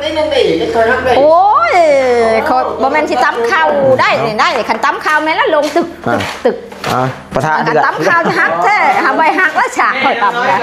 ເຮັດຫຍັງໄດ້ ເຮັດຂ້ອຍຮັກໄດ້. ໂອ້ຍ ຂ້ອຍບໍ່ແມ່ນຊິຕຳເຂົ້າໄດ້ນີ້ໄດ໋ ຄັນຕຳເຂົ້າແມ່ນລະລົງຕຶກ ອ່າ ຕຶກ ຕຶກ ອ່າ ປະທະ ຄັນ ເດືອດ ຕຳເຂົ້າຈະຮັກແທ້ ຫາໄວ້ຮັກແລ້ວສາກຂ້ອຍຕຳແລ້ວ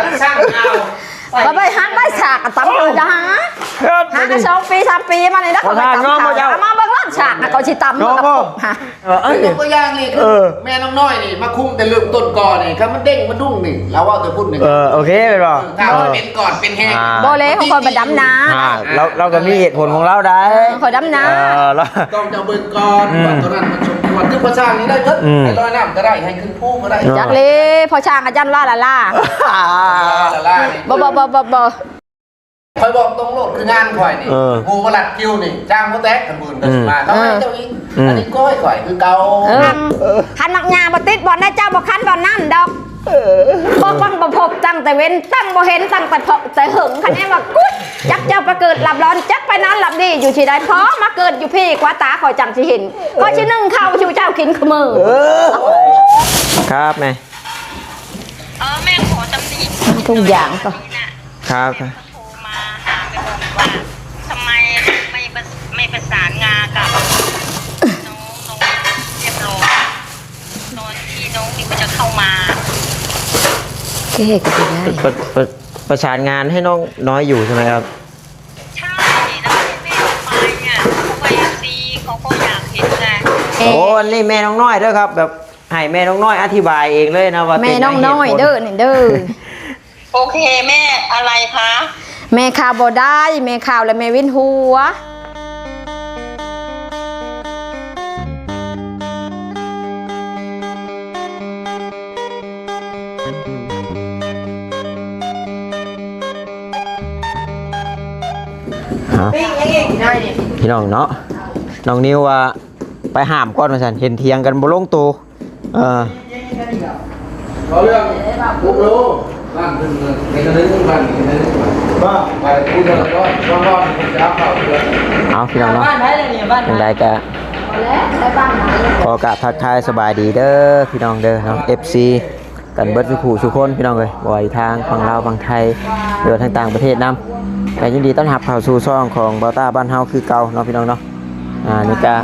ຂ້ອຍໄວ້ຮັກໄດ້ສາກ ຕຳເຂົ້າຈະຫາ ຫາສອງປີສາມປີມານີ້ນະ ຂ້ອຍຕຳເຂົ້າ ເອົາມາເບິ່ງລອດສາກນະ ຂ້ອຍຊິຕຳ ເນາະ ມັນກໍຄົບຫາ. ເອີ ເອີ ຍົກຕົວຢ່າງນີ້ ເອີ ຄືແມ່ນ້ອງນ້ອຍນີ້ມາຄຸມແຕ່ເລີ່ມຕົ້ນກ່ອນນີ້ ຄັນມັນເດ້ງມາດຸ້ງນີ້ ລາວເວົ້າແຕ່ພຸ້ນນີ້ ເອີ ໂອເຄແມ່ນບໍ່? ຖ້າວ່າເປັນກ່ອນເປັນແຮງ ອ່າ ບໍ່ແລ້ວ ຂ້ອຍໄປດຳນາ ອ່າ ລາວ ລາວກໍມີເຫດຜົນຂອງລາວໄດ໋ ເອີ ຂ້ອຍດຳນາ ເອີ ລາວ ຕ້ອງຈະເບິ່ງກ່ອນ ອືມ ວ່າຕົວນັ້ນມັນສົມຄວນ ຄືພໍ່ຊ່າງນີ້ໄດ້ເບິດ ອືມ ໄດ້ລອຍນ້ຳກໍໄດ້ ໃຫ້ຂຶ້ນພູກໍໄດ້ ເນາະ ຈັກເລີຍ ພໍ່ຊ່າງອາຈານວ່າລະລາ ລະລານີ້ ບໍ່ ບໍ່ ບໍ່ ບໍ່ ບໍ່ ຂ້ອຍບອກຕົງໂລດ ຄືງານຂ້ອຍນີ້ ເອີ ໝູ່ມາລັດຄິວນີ້ ຈ້າງບໍ່ແຕກ ຄັນມື້ອື່ນກໍຊິມາ ອືມ ເຂົາໃຫ້ເຈົ້າອີກ ເອີ ອືມ ອັນນີ້ກໍໃຫ້ຂ້ອຍຄືເກົ່າ ເອີ ເອີ ຄັນໝາກຫຍ້າບໍ່ຕິດບ່ອນໃດ ເຈົ້າບໍ່ຄັນບ່ອນນັ້ນດອກ ເອີ ບໍ່ຟັງບໍ່ພົບຕັ້ງແຕ່ເວັນ ຕັ້ງບໍ່ເຫັນຕັ້ງແຕ່ເພາະແຕ່ເຫິງ ຄັນແມ່ນວ່າກຸດ ຈັກເຈົ້າໄປເກີດຫຼັບລອນ ຈັກໄປນອນຫຼັບດີຢູ່ທີ່ໃດ ພໍມາເກີດຢູ່ພີ້ ກວ່າຕາຂ້ອຍຈັ່ງຊິເຫັນ ຂ້ອຍຊິໜຶ້ງເຂົ້າສູ່ເຈົ້າກິນຄູ່ມື້ ເອີ ຄັບແມ່ ເອີ ແມ່ຂໍຕຳໜິທຸກຢ່າງກໍ ຄັບ ໂທມາຫາແມ່ບອກວ່າ ທຳໄມແມ່ໄປ ແມ່ໄປປະສານງາກັບນ້ອງ ນ້ອງຮຽບຮ້ອຍ ຕອນທີ່ນ້ອງນິວຈະເຂົ້າມາ ເກກໍໄດ້ ປະ ປະ ປະ ປະສານງານໃຫ້ນ້ອງນ້ອຍຢູ່ໃຊ່ໄໝຄັບ? ໃຊ່ ແລ້ວໃຫ້ແມ່ເຂົ້າໄປອະ ເພາະວ່າເອັຟຊີເຂົາກໍຢາກເຫັນແຫຼະ ໂອ້ ອັນນີ້ແມ່ນ້ອງນ້ອຍເດີຄັບ ແບບໃຫ້ແມ່ນ້ອງນ້ອຍອະທິບາຍເອງເລີຍນະວ່າເປັນຫຍັງເຫດຜົນ ແມ່ນ້ອງນ້ອຍເດີນີ້ເດີ ໂອເຄ ແມ່ ອະໄລຄະ? ແມ່ຂ່າວບໍ່ໄດ້ ແມ່ຂ່າວແລ້ວແມ່ວິນຫົວ. ພີ່ນ້ອງເນາະ ນ້ອງນິວວ່າໄປຫ້າມກ່ອນວ່າຊັ້ນ ເຫັນຖຽງກັນບໍ່ລົງໂຕ. ເອີ ເວົ້າເລື່ອງປຸກໂລ ບ້ານເພິ່ນເຮັດອັນໜຶ່ງ ບ້ານເພິ່ນເຮັດອັນໜຶ່ງ ບໍ່ ໄປປຸກໂລ ເອົາພີ່ນ້ອງເນາະ ບ້ານໃດລະນີ້ ບ້ານໃດ ຈັ່ງໃດກໍຂໍກາບທັກທາຍສະບາຍດີເດີພີ່ນ້ອງເດີເນາະ ເອັຟຊີ ກັນເບິດສູ່ຄູ່ສູ່ຄົນພີ່ນ້ອງເອີຍ ບໍ່ວ່າຢູ່ທາງຝັ່ງລາວຝັ່ງໄທ ຫຼືວ່າທາງຕ່າງປະເທດນຳ ກໍຍິນດີຕ້ອນຮັບເຂົ້າສູ່ຊ່ອງຂອງເບົາຕ້າບ້ານເຮົາຄືເກົ່າເນາະພີ່ນ້ອງເນາະ. ອ່າ ນີ້ກະ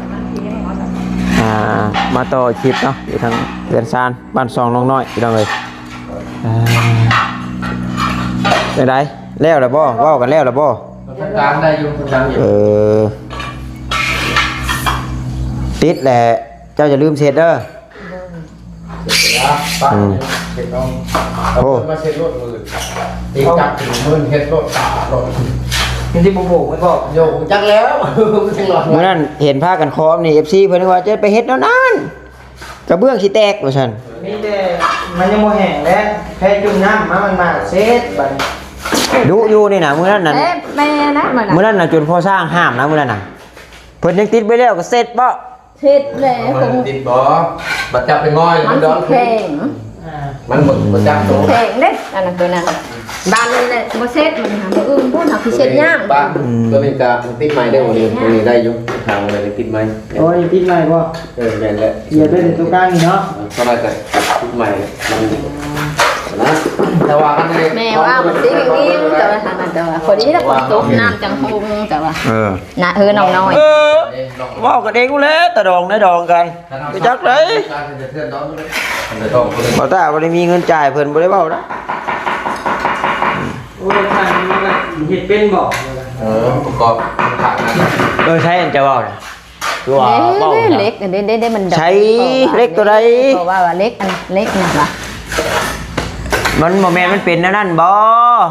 ອ່າ ມາຕໍ່ຄລິບເນາະ ຢູ່ທາງເຮືອນຊານບ້ານຊ່ອງນ້ອງນ້ອຍພີ່ນ້ອງເອີຍ. ອ່າ ຈັ່ງໃດ ແລ້ວລະບໍ່? ເວົ້າກັນແລ້ວລະບໍ່? ທາງການໄດ້ຢູ່ ທາງການຢູ່. ເອີ ຕິດແຫຼະ ເຈົ້າຢ່າລືມເຊັດເດີ. ເຊັດແລ້ວ ອືມ ເຊັດເອົາ ໂອ້ ເອົາເພິ່ນມາເຊັດໂລດມື້ອື່ນ ຕີຈັກມື້ອື່ນເຮັດໂລດ ປາໂລດ ມັນຊິບໍ່ໂບກມັນບໍ່? ໂຍກຈັກແລ້ວ ມັນຈັ່ງລອດ. ມື້ນັ້ນເຫັນພາກັນຄອມນີ້ ເອັຟຊີ ເພິ່ນວ່າຈະໄປເຮັດແນວນັ້ນ ກະເບື້ອງຊິແຕກວ່າຊັ້ນ. ມີແຕ່ມັນຍັງບໍ່ແຫ້ງແຫຼະ ແຄ່ຈຸ່ມນ້ຳມາ ມັນມາເຊັດບັດນີ້. ດຸຢູ່ນີ້ນະ ມື້ນັ້ນນະ ແມ່ນນະ ມື້ນັ້ນນະ ຈົນພໍ່ຊ່າງຫ້າມນະ ມື້ນັ້ນນະ ເພິ່ນຍັງຕິດບໍ່ແລ້ວກະເຊັດເບາະ. ເຮັດແລ້ວ ມັນຕິດບໍ່? ບັດຈັບໄປງ່ອຍ ມັນ ມັນດອນ ແຂງ ອ່າ ມັນບໍ່ ບໍ່ຈັບໂຕ ແຂງເດ້ ອັນນັ້ນຕົວນັ້ນ ບາດນີ້ແຫຼະ ບໍ່ເຊັດ ມື້ອື່ນພຸ້ນ ເຮົາຊິເຊັດຍາກ ບາດ ອືມ ຕົວນີ້ກະຕິດໃໝ່ໄດ້ ຕົວນີ້ໄດ້ຢູ່ ທາງນີ້ຕິດໃໝ່. ໂອ້ ຕິດໃໝ່ບໍ່? ເອີ ແມ່ນແຫຼະ ຢ່າໄປເຮັດຕົວກາງນີ້ເນາະ ເອີ ເທົ່າໃດກະຕິດໃໝ່ ມັນ ນະ ແຕ່ວ່າຄັນ ແມ່ວ່າມັນຊິງິງ ແຕ່ວ່າ ແຕ່ວ່າພໍດີລະຝົນຕົກ ນ້ຳຈັ່ງຫົ່ງ ແຕ່ວ່າ ເອີ ນະ ເອີ ນ້ອງນ້ອຍ ເອີ ເວົ້າກັນເອງພຸ້ນແຫຼະ ຕາດອງນາຍດອງກັນ ໄປຈັກໃດ ບໍ່ຕາບໍ່ໄດ້ມີເງິນຈ່າຍ ເພິ່ນບໍ່ໄດ້ເວົ້ານະ. ໂອ້ຍ ເຮັດເປັນບໍ່? ເອີ ປະກອບຂາດນະ ເອີ ໃຊ້ອັນຈະເວົ້ານະ ຄືວ່າເວົ້ານະ ເຫຼັກເດ້ ເດ້ ເດ້ ມັນ ໃຊ້ເຫຼັກຕົວໃດ? ເພາະວ່າ ເຫຼັກອັນ ເຫຼັກຫຍັງວະ? ມັນບໍ່ແມ່ນ ມັນເປັນແນວນັ້ນບໍ່?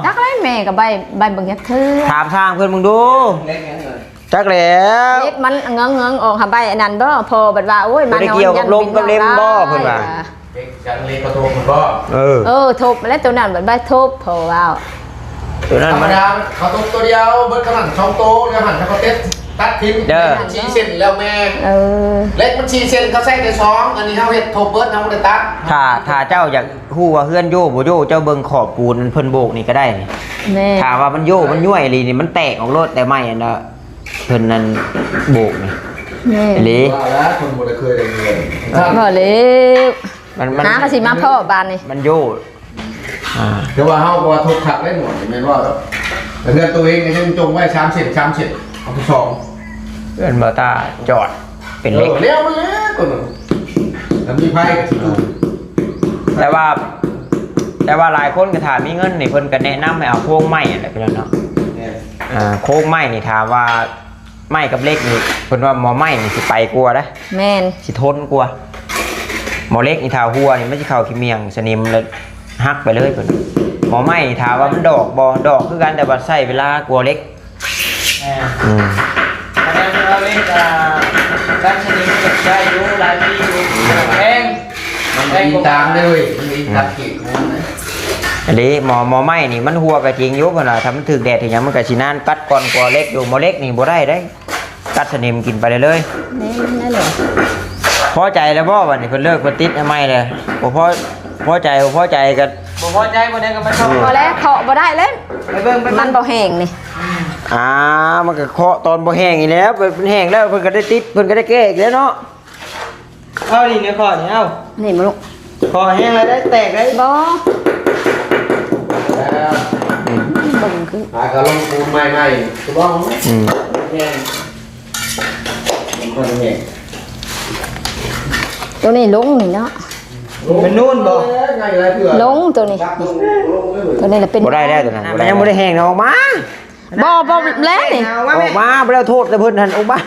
ຈັກແຫຼະ ແມ່ກໍໄປ ໄປເບິ່ງຈັກເທື່ອ ຖາມຊ່າງເພິ່ນເບິ່ງດູ ເຫຼັກຫຍັງເອີຍ? ຈັກແລ້ວ ເຫຼັກມັນເງືອງໆອອກຫາໃບອັນນັ້ນບໍ່? ພໍບັດວ່າ ໂອ້ຍ ມານອນ ບໍ່ໄດ້ກ່ຽວກັບລົມກັບເລັມບໍ່ ເພິ່ນວ່າ ເຫຼັກ ເຫຼັກກະທົບມັນບໍ່? ເອີ ເອີ ທົບແລ້ວ ໂຕນັ້ນບັດໃບທົບ ພໍເວົ້າ ໂຕນັ້ນມັນ ທຳມະດາເຂົາທົບໂຕດຽວ ເບິດເທົ່ານັ້ນ ສອງໂຕ ແລ້ວຫັ້ນເຂົາກໍເຕັດ ຕັດຖິ້ມ ເອີ ສີ່ເສັ້ນແລ້ວແມ່ ເອີ ເຫຼັກມັນສີ່ເສັ້ນ ເຂົາໃຊ້ແຕ່ສອງ ອັນນີ້ເຮົາເຮັດທົບເບິດ ເຮົາບໍ່ໄດ້ຕັດ. ຖ້າ ຖ້າເຈົ້າຢາກຮູ້ວ່າເຮືອນໂຢບໍ່ໂຢ ເຈົ້າເບິ່ງຂອບປູນເພິ່ນໂບກນີ້ກໍໄດ້ນີ້ ແມ່ນ ຖ້າວ່າມັນໂຢມັນຍ້ວຍອີ່ຫຼີນີ້ ມັນແຕກອອກໂລດ ແຕ່ໄມ້ອັນນະ ເພິ່ນນັ້ນໂບກນີ້ ແມ່ນ ອີ່ຫຼີ ວ່າແລ້ວ ຄົນບໍ່ໄດ້ເຄີຍໄດ້ເງິນ ບໍ່ແລ້ວ ມັນ ມັນ ຫາກໍຊິມາພໍ້ບາດນີ້ ມັນໂຢ ອ່າ ແຕ່ວ່າເຮົາກໍວ່າທຸກຄັກໄດ້ໝົດ ແມ່ນບໍ່? ເຮືອນໂຕເອງກໍຍັງຈົ່ງໄວ້ສາມເສັ້ນ ສາມເສັ້ນ ເອົາໄປສອງ. ເຮືອນບໍ່ຕາຈອດເປັນເຫຼັກ ເອີ ແນວມັນແຫຼະຕົວນັ້ນ ແລ້ວມີໄຟກໍຊິຢູ່. ແຕ່ວ່າ ແຕ່ວ່າຫຼາຍຄົນກໍຖ້າມີເງິນນີ້ ເພິ່ນກໍແນະນຳໃຫ້ເອົາໂຄງໄມ້ຫັ້ນແຫຼະ ພີ່ນ້ອງເນາະ. ແມ່ນ. ອ່າ ໂຄງໄມ້ນີ້ ຖ້າວ່າໄມ້ກັບເຫຼັກນີ້ ເພິ່ນວ່າໝໍ້ໄມ້ນີ້ຊິໄປກວ່າເດ້. ແມ່ນ. ຊິທົນກວ່າ. ໝໍ້ເຫຼັກນີ້ຖ້າຮົ່ວນີ້ ມັນຊິເຂົ້າຂີ້ໝ້ຽງສະໜິມ ແລ້ວຫັກໄປເລີຍເພິ່ນ. ໝໍ້ໄມ້ນີ້ຖ້າວ່າມັນດອກບໍ່ ດອກຄືກັນ ແຕ່ວ່າໃຊ້ເວລາກວ່າເຫຼັກ. ແມ່ນ. ອືມ ອັນນັ້ນເຮົາເຫຼັກ ອ່າ ກັນສະໜິມກໍໃຊ້ຢູ່ຫຼາຍປີຢູ່. ແພງ ມັນອີງຕາມເດ້ເວີຍ ມັນອີງຕາມເຂດຂອງມັນເດ້. ອັນນີ້ໝໍ້ ໝໍ້ໄມ້ນີ້ມັນຮົ່ວກໍຈິງຢູ່ ເພິ່ນວ່າຖ້າມັນຖືກແດດຖືກຫຍັງ ມັນກໍຊິນານກັດກ່ອນກວ່າເຫຼັກຢູ່. ໝໍ້ເຫຼັກນີ້ບໍ່ໄດ້ເດ້ ກັດສະໜິມກິນໄປເລີຍ. ແມ່ນແລ້ວແຫຼະ. ພໍໃຈແລ້ວບໍ່ບັດນີ້ ເພິ່ນເລີກ ເພິ່ນຕິດໃຫ້ໃໝ່ແລ້ວ? ບໍ່ພໍ ພໍໃຈ ບໍ່ພໍໃຈກໍ ບໍ່ພໍໃຈບໍ່ໄດ້ກໍມາເຄາະ. ພໍແລ້ວ ເຄາະບໍ່ໄດ້ເລີຍ. ໄປເບິ່ງ ໄປເບິ່ງ ມັນບໍ່ແຫ້ງນີ້. ອ່າ ມັນກໍເຄາະຕອນບໍ່ແຫ້ງນີ້ແຫຼະ ເພິ່ນແຫ້ງແລ້ວ ເພິ່ນກໍໄດ້ຕິດ ເພິ່ນກໍໄດ້ແກ້ອີກແລ້ວເນາະ. ເອົານີ້ ເນຍ ເຄາະນີ້ ເອົາ ນີ້ມາລູກ. ເຄາະແຮງແລ້ວໄດ້ແຕກໄດ້. ບໍ່ ແລ້ວ ເບິ່ງຄື ຫາກະລົງປູນໃໝ່ໆ ຄືບໍ່? ອືມ ແຮງ ມັນຄ່ອຍແຮງ. ຕົວນີ້ລົງນີ້ເນາະ ມັນນູນບໍ່? ລົງຕົວນີ້ ຕົວນີ້ລະເປັນ ບໍ່ໄດ້ແລ້ວຕົວນັ້ນ ມັນຍັງບໍ່ໄດ້ແຫ້ງນະ ອອກມາ. ບໍ່ ບໍ່ແລ້ວນີ້ ອອກມາ ບໍ່ແລ້ວໂທດແຕ່ເພິ່ນຫັ້ນ ອອກມາ.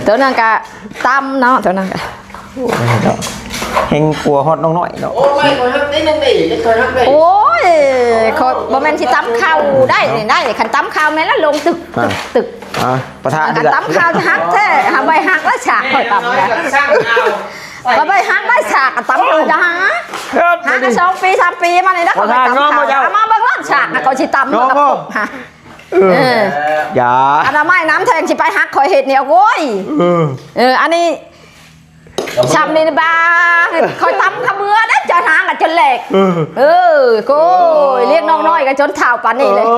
ຕົວນັ້ນກະຕຳເນາະ ຕົວນັ້ນກະ ໂອ້ຍເນາະ ແຮງກວ່າຮອດນ້ອງນ້ອຍເນາະ. ໂອ້ຍ ຂ້ອຍຮັກໄດ້ໜຶ່ງເດ້ ຂ້ອຍຮັກໄດ້. ໂອ້ຍ ຂ້ອຍບໍ່ແມ່ນຊິຕຳເຂົ້າໄດ້ນີ້ໄດ້ ຄັນຕຳເຂົ້າແມ່ນລະລົງຕຶກ ອ່າ ຕຶກ ອ່າ ປະທະ ຄັນຕຳເຂົ້າຈະຫັກແທ້ ຫາໃບຫັກລະສາກຂ້ອຍຕຳນະ. ຂ້ອຍໄປຫາໄດ້ສາກກໍຕຳເອົາ ຈະຫາ ຫາສອງປີສາມປີມານີ້ນະ ຂ້ອຍໄປຕຳເຂົ້າ ເອົາມາເບິ່ງໂລດສາກນະ ຂ້ອຍຊິຕຳ ເນາະ ມັນກໍຄົບຫາ ເອີ ເອີ ຢ່າ ອັນນະໄມ້ນ້ຳແທງຊິໄປຫັກຂ້ອຍເຮັດນີ້ ໂອ້ຍ ເອີ ເອີ ອັນນີ້ ຊ່ຳນີ້ບາ ຂ້ອຍຕຳຂະເບືອເດ້ ຈະຫາກໍຈົນແຫຼກ ເອີ ເອີ ໂອ້ຍ ລ້ຽງນ້ອງນ້ອຍກໍຈົນເຖົ້າປານນີ້ເລີຍ ໂອ້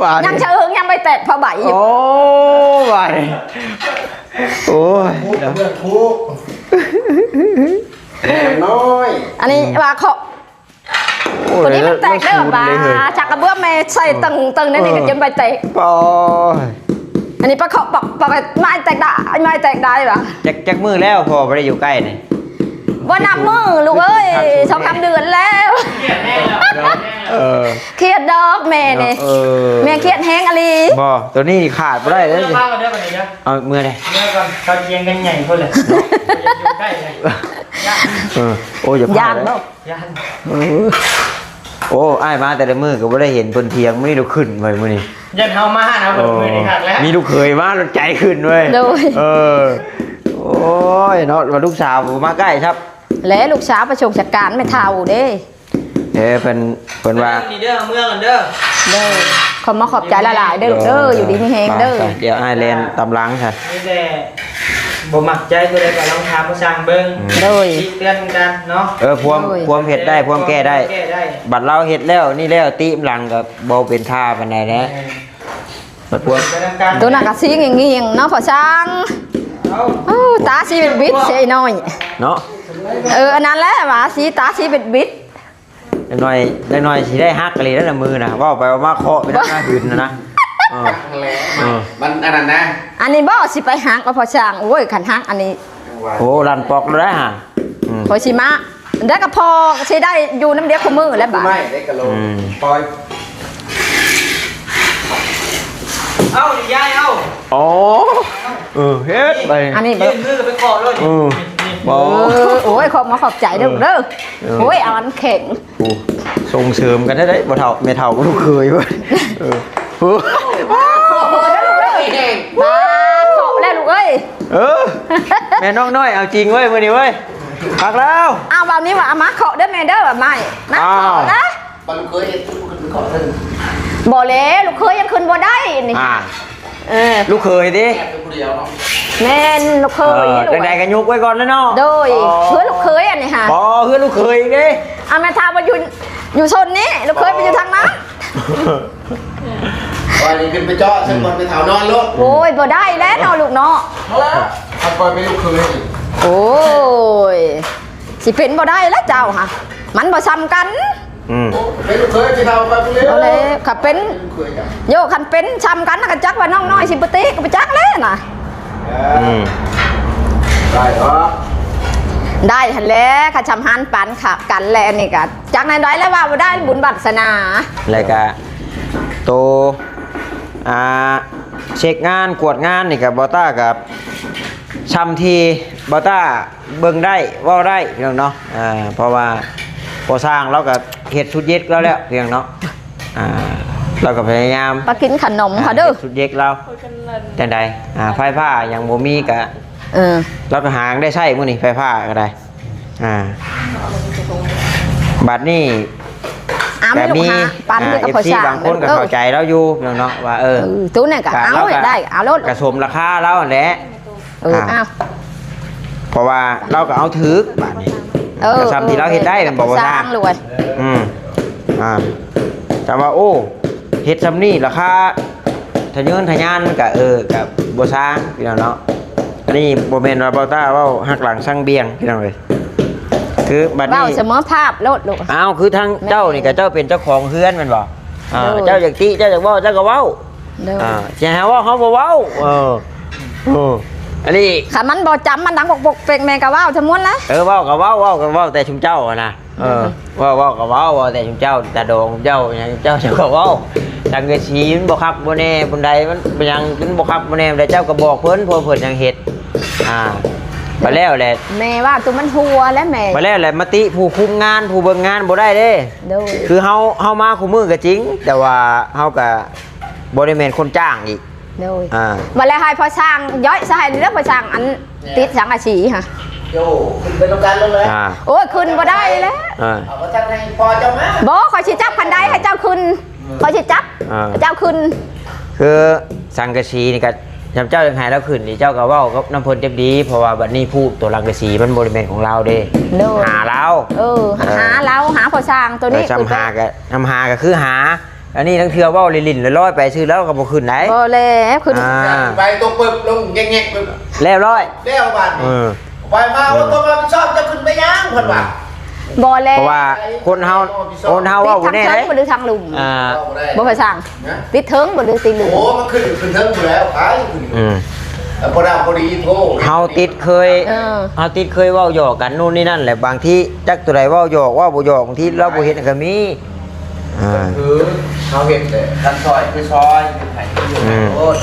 ບາດນີ້ ຍັງສະເອີງ ຍັງໄປແຕກຜ້າໃບຢູ່ ໂອ້ ບາດນີ້ ໂອ້ຍ ໂອ້ຍ ເນາະ ເບື້ອງຄູ ແພງນ້ອຍ ອັນນີ້ວ່າເຄາະ ໂອ້ຍ ຕົວນີ້ມັນແຕກເດີ ລະສູນເລີຍເຮີ້ຍ ບາ ຈັກກະເບື້ອງແມ່ໃສ່ ອືມ ຕຶງໆ ໃນນີ້ ເອີ ກໍຈົນໃບແຕກ ໂອ້ຍ ອັນນີ້ປະເຄາະ ປະ ປະ ໄມ້ແຕກໄດ້ ໄມ້ແຕກໄດ້ຫວາ ຈັກ ຈັກມື້ແລ້ວພໍ່ບໍ່ໄດ້ຢູ່ໃກ້ນີ້ ບໍ່ນັບມື້ລູກເອີຍ ສອງສາມເດືອນແລ້ວ ເອີ ຄຽດດອກແມ່ນີ້ ເອີ ແມ່ຄຽດແຮງອີ່ຫຼີ ບໍ່ ຕົວນີ້ຂາດບໍ່ໄດ້ເດີ ເອົາເດີບັດນີ້ເດີ ເອົາເມືອເດ້ ເມືອກ່ອນ ເຂົາຈຽງກັນໃຫຍ່ພຸ້ນແຫຼະ ເອີ ໂອ້ຍ ຢ່າພາດເດີ ຢ້ານ ເອີ ໂອ້ ອ້າຍມາແຕ່ລະມື້ກໍບໍ່ໄດ້ເຫັນເພິ່ນຖຽງ ມື້ນີ້ລະຂຶ້ນໄວ້ມື້ນີ້ ຢ້ານເຮົາມານະ ເອີ ມື້ນີ້ຄັກແລ້ວ ມີລູກເຂີຍມາລະໃຈຂຶ້ນເວີຍ ໂດຍ ເອີ ໂອ້ຍ ເນາະ ວ່າລູກສາວບໍ່ມາໃກ້ຊັບ ແລະລູກສາວໄປສົ່ງສະການແມ່ເຖົ້າເດ້ ເອີ ເພິ່ນ ເພິ່ນວ່າ ນີ້ເດີ ເມືອກັນເດີ ເດີ ຂໍມາຂອບໃຈຫຼາຍໆເດີລູກເດີ ຢູ່ດີມີແຮງເດີ ໄປ ໄປ ດຽວອ້າຍແລ່ນຕາມຫຼັງຊັ້ນ ມີແຕ່ບໍ່ມັກໃຈຜູ້ໃດກໍລອງຖາມມາສັ່ງເບິ່ງ ໂດຍ ຕິເຕືອນກັນເນາະ ເອີ ພວມ ໂດຍ ພວມເຮັດໄດ້ ພວມແກ້ໄດ້ ແກ້ໄດ້ ບັດລາວເຮັດແລ້ວນີ້ແລ້ວ ຕິມຫຼັງກໍບໍ່ເປັນທ່າປານໃດແລ້ວ ແມ່ນ ບັດພວມ ໂຕນັ້ນກໍສີງຽງໆເນາະ ພໍ່ຊ່າງ ເອົ້າ ໂອ້ ຕາສີບິດໆ ເສຍໜ້ອຍ ເນາະ ເອີ ອັນນັ້ນແຫຼະວ່າສີ ຕາສີບິດໆ ຈັກໜ້ອຍ ຈັກໜ້ອຍຊິໄດ້ຮັກອີ່ຫຼີແລ້ວນະ ມືນະ ເວົ້າໄປເວົ້າມາເຄາະໄປທາງໜ້າຫືນນະ ເອີ ເອີ ມັນອັນນັ້ນນະ ອັນນີ້ບໍ່ ຊິໄປຮັກວ່າພໍ່ຊ່າງ ໂອ້ຍ ຄັນຮັກອັນນີ້ ໂອ້ ລັນປອກແລ້ວນະ ອືມ ຂ້ອຍຊິມາ ໄດ້ກັບພໍ່ ຊິໄດ້ຢູ່ນຳດຽວຄູ່ມື້ແລ້ວບາດ ອືມ ເອົ້າ ນີ້ຍາຍເອົາ ອໍ ເອີ ເຮັດໄປ ອັນນີ້ ຍື່ນມືໄປເຄາະໂລດ ເອີ ບໍ່ ເອີ ໂອ້ຍ ຂອບ ມາຂອບໃຈເດີ ເອີ ເດີ ເອີ ໂອ້ຍ ເອົາອັນແຂງ ໂອ້ ສົ່ງເສີມກັນໄດ້ ບໍ່ເຖົ້າ ແມ່ເຖົ້າກັບລູກເຂີຍ ເອີ ໂອ້ ມາເຄາະແລ້ວລູກເອີຍ ເອີ ແມ່ນ້ອງນ້ອຍເອົາຈິງເວີຍ ມື້ນີ້ເວີຍ ຄັກແລ້ວ ອ້າວ ເວົ້ານີ້ວ່າ ເອົາມາເຄາະເດີແມ່ເດີ ວ່າໄມ້ ມາເຄາະນະ ບາດລູກເຂີຍເຮັດ ລູກເຂີຍເຮັດ ບໍ່ແລ້ວ ລູກເຂີຍຍັງຂຶ້ນບໍ່ໄດ້ນີ້ ອ່າ ເອີ ລູກເຂີຍຕິ ແມ່ນລູກເຂີຍ ເອີ ຈັ່ງໃດກໍຍົກໄວ້ກ່ອນແຫຼະເນາະ ໂດຍ ອໍ ເພື່ອລູກເຂີຍອັນນີ້ຫາ ບໍ່ ເພື່ອລູກເຂີຍອີກເດ້ ອາ ແມ່ເຖົ້າບໍ່ຢູ່ ຢູ່ໂຊນນີ້ ລູກເຂີຍໄປຢູ່ທາງນັ້ນ ວ່ານີ້ຂຶ້ນໄປເຈາະໃສ່ບ່ອນແມ່ເຖົ້ານອນໂລດ ໂອ້ຍ ບໍ່ໄດ້ແລ້ວເນາະລູກເນາະ ເອົາລະ ເອົາປ່ອຍໄປລູກເຂີຍ ໂອ້ຍ ຊິເປັນບໍ່ໄດ້ແລ້ວເຈົ້າຫາ ມັນບໍ່ຊ່ຳກັນ ອືມ ໂອ້ ເປັນລູກເຂີຍທີ່ເຖົ້າໄປພຸ້ນແລ້ວ ເອົາແລ້ວ ຄັນເປັນ ເປັນລູກເຂີຍກັນ ໂຍ ຄັນເປັນຊ່ຳກັນ ກະຈັກວ່ານ້ອງນ້ອຍຊິບໍ່ຕິ ກະບໍ່ຈັກແລ້ວນະ ອືມ ໄດ້ບໍ່ ໄດ້ຫັ້ນແຫຼະ ຄັນຊ່ຳຫັນປານກັນແຫຼະ ອັນນີ້ກະຈັກແນວໃດແລ້ວ ວ່າບໍ່ໄດ້ ບຸນວາສະໜາ ແລ້ວກະໂຕ ອ່າ ເຊັກງານ ກວດງານນີ້ກະ ບໍ່ຕ້າກະ ຊ່ຳທີ່ບໍ່ຕ້າ ເບິ່ງໄດ້ ເວົ້າໄດ້ ພີ່ນ້ອງເນາະ ອ່າ ເພາະວ່າພໍ່ຊ່າງລາວກະເຮັດສຸດເຫຍີດລາວແລ້ວ ພີ່ນ້ອງເນາະ ອ່າ ລາວກະພະຍາຍາມ ໄປກິນຂະໜົມເຂົາເດີ ເຮັດສຸດເຫຍີດລາວ ຈັ່ງໃດ ອ່າ ໄຟຟ້າຫຍັງບໍ່ມີກະ ເອີ ລາວກະຫາໄດ້ໃຊ້ມື້ນີ້ ໄຟຟ້າກະໄດ້ ອ່າ ບາດນີ້ ອ່າ ກະມີ ອ່າ ເອັຟຊີບາງຄົນກະເຂົ້າໃຈລາວຢູ່ ພີ່ນ້ອງເນາະ ວ່າ ເອີ ເອີ ໂຕນັ້ນກະເອົາ ລາວກະໄດ້ ເອົາໂລດ ກະສົມລາຄາລາວຫັ້ນແຫຼະ ເອີ ອ່າ ເອົາ ເພາະວ່າລາວກະເອົາຖືກບາດນີ້ ເອີ ກະຊ່ຳທີ່ລາວເຮັດໄດ້ແມ່ນບໍ່ ພໍ່ຊ່າງ ພໍ່ຊ່າງລວຍ ອືມ ອ່າ ແຕ່ວ່າ ໂອ້ ເຮັດຊ່ຳນີ້ລາຄາທະເຍີນທະຍານມັນກະ ເອີ ກະບໍ່ຊ່າງ ພີ່ນ້ອງເນາະ ອັນນີ້ບໍ່ແມ່ນວ່າບ່າວຕ້າເວົ້າຫັກຫຼັງຊັງບຽງ ພີ່ນ້ອງເອີຍ ຄືບາດນີ້ ເວົ້າສະເໝີພາບໂລດລູກ ອ້າວ ຄືທາງເຈົ້ານີ້ກະ ແມ່ນ ເຈົ້າເປັນເຈົ້າຂອງເຮືອນແມ່ນບໍ່ ອ່າ ໂດຍ ເຈົ້າຢາກຕິ ເຈົ້າຢາກເວົ້າ ເຈົ້າກະເວົ້າ ໂດຍ ອ່າ ຊິໃຫ້ເຮົາເວົ້າ ເຮົາບໍ່ເວົ້າ ເອີ ເອີ ອັນນີ້ ຄັນມັນບໍ່ຈຳ ມັນດັງປົກໆເປັກແມ່ກະເວົ້າທັງໝົດລະ ເອີ ເວົ້າກະເວົ້າ ເວົ້າກະເວົ້າແຕ່ຊຸມເຈົ້າຫັ້ນນະ ເອີ ເວົ້າ ເວົ້າກະເວົ້າ ເວົ້າແຕ່ເຈົ້າ ຕາດອງເຈົ້າຫຍັງ ເຈົ້າ ເຈົ້າກະເວົ້າ ສັງກະສີມັນບໍ່ຄັກບໍ່ແນ່ປານໃດ ມັນເປັນຫຍັງ ມັນບໍ່ຄັກບໍ່ແນ່ປານໃດ ເຈົ້າກະບອກເພິ່ນ ເພາະເພິ່ນຍັງເຮັດ ອ່າ ບາດແລ້ວແຫຼະ ແມ່ວ່າໂຕມັນຮົ່ວແຫຼະແມ່ ບາດແລ້ວແຫຼະ ມາຕິຜູ້ຄຸມງານ ຜູ້ເບິ່ງງານບໍ່ໄດ້ເດ້ ໂດຍ ຄືເຮົາ ເຮົາມາຄູ່ມື້ກະຈິງ ແຕ່ວ່າເຮົາກະບໍ່ໄດ້ແມ່ນຄົນຈ້າງອີກ ໂດຍ ອ່າ ບາດແລ້ວໃຫ້ພໍ່ຊ່າງຍ້ອຍໃສ່ໃຫ້ເດີ ພໍ່ຊ່າງ ອັນຕິດສັງກະສີຫະ ໂຍ ຂຶ້ນໄປນຳກັນເລີຍ ອ່າ ໂອ້ຍ ຂຶ້ນບໍ່ໄດ້ແລ້ວ ອ່າ ເອົາ ພໍ່ຊ່າງໃຫ້ພໍ່ເຈົ້າມາ ບໍ່ ຂ້ອຍຊິຈັບຄັນໄດໃຫ້ເຈົ້າຂຶ້ນ ຂ້ອຍຊິຈັບ ອ່າ ເຈົ້າຂຶ້ນ ຄືສັງກະສີນີ້ກະ ຍາມເຈົ້າຢາກໃຫ້ລາວຂຶ້ນນີ້ ເຈົ້າກະເວົ້າກັບນຳເພິ່ນຈັກດີ ເພາະວ່າບາດນີ້ພູໂຕສັງກະສີມັນບໍ່ໄດ້ແມ່ນຂອງລາວເດ້ ໂດຍ ຫາລາວ ເອີ ເອີ ຫາລາວ ຫາພໍ່ຊ່າງໂຕນີ້ ເອີ ຊ່ຳຫາກະ ຊ່ຳຫາກະຄືຫາ ອັນນີ້ລາງເທື່ອເວົ້າຫຼິ້ນໆລອຍໆໄປຊື່ ລາວກະບໍ່ຂຶ້ນໃດ ບໍ່ແລ້ວ ຂຶ້ນ ອ່າ ໄປຕົກປຶບ ລົງແງກໆປຶບ ລຽບຮ້ອຍ ແລ້ວບາດນີ້ ເອີ ໄປມາ ໂອ້ ຕ້ອງຮັບຜິດຊອບ ເຈົ້າຂຶ້ນໄປຫຍັງ ເພິ່ນວ່າ ບໍ່ແລ້ວ ເພາະວ່າຄົນເຮົາ ຄົນເຮົາເວົ້າບໍ່ແນ່ເດ້ ຕິດທາງເທິງບໍ່ຫຼືທາງລຸ່ມ ອ່າ ບໍ່ໄດ້ ບໍ່ໄປສ້າງ ນະ ຕິດເທິງບໍ່ຫຼືຕິດລຸ່ມ ໂອ້ ມັນຂຶ້ນ ຂຶ້ນເທິງພຸ້ນແລ້ວ ໄປ ອືມ ເອີ ພໍດຳພໍດີໂທ ເຮົາຕິດເຄີຍ ເອີ ເຮົາຕິດເຄີຍເວົ້າຫຍອກກັນໂນ່ນນີ້ນັ້ນແຫຼະ ບາງທີຈັກໂຕໃດເວົ້າຫຍອກ ເວົ້າບໍ່ຫຍອກ ບາງທີລາວບໍ່ເຮັດກະມີ ອ່າ ຄືເຮົາເຮັດແຫຼະ ຄັນຊ່ອຍຄືຊ່ອຍ ເຮັດໃຫ້ຄືເຮັດ ອືມ ໂລດ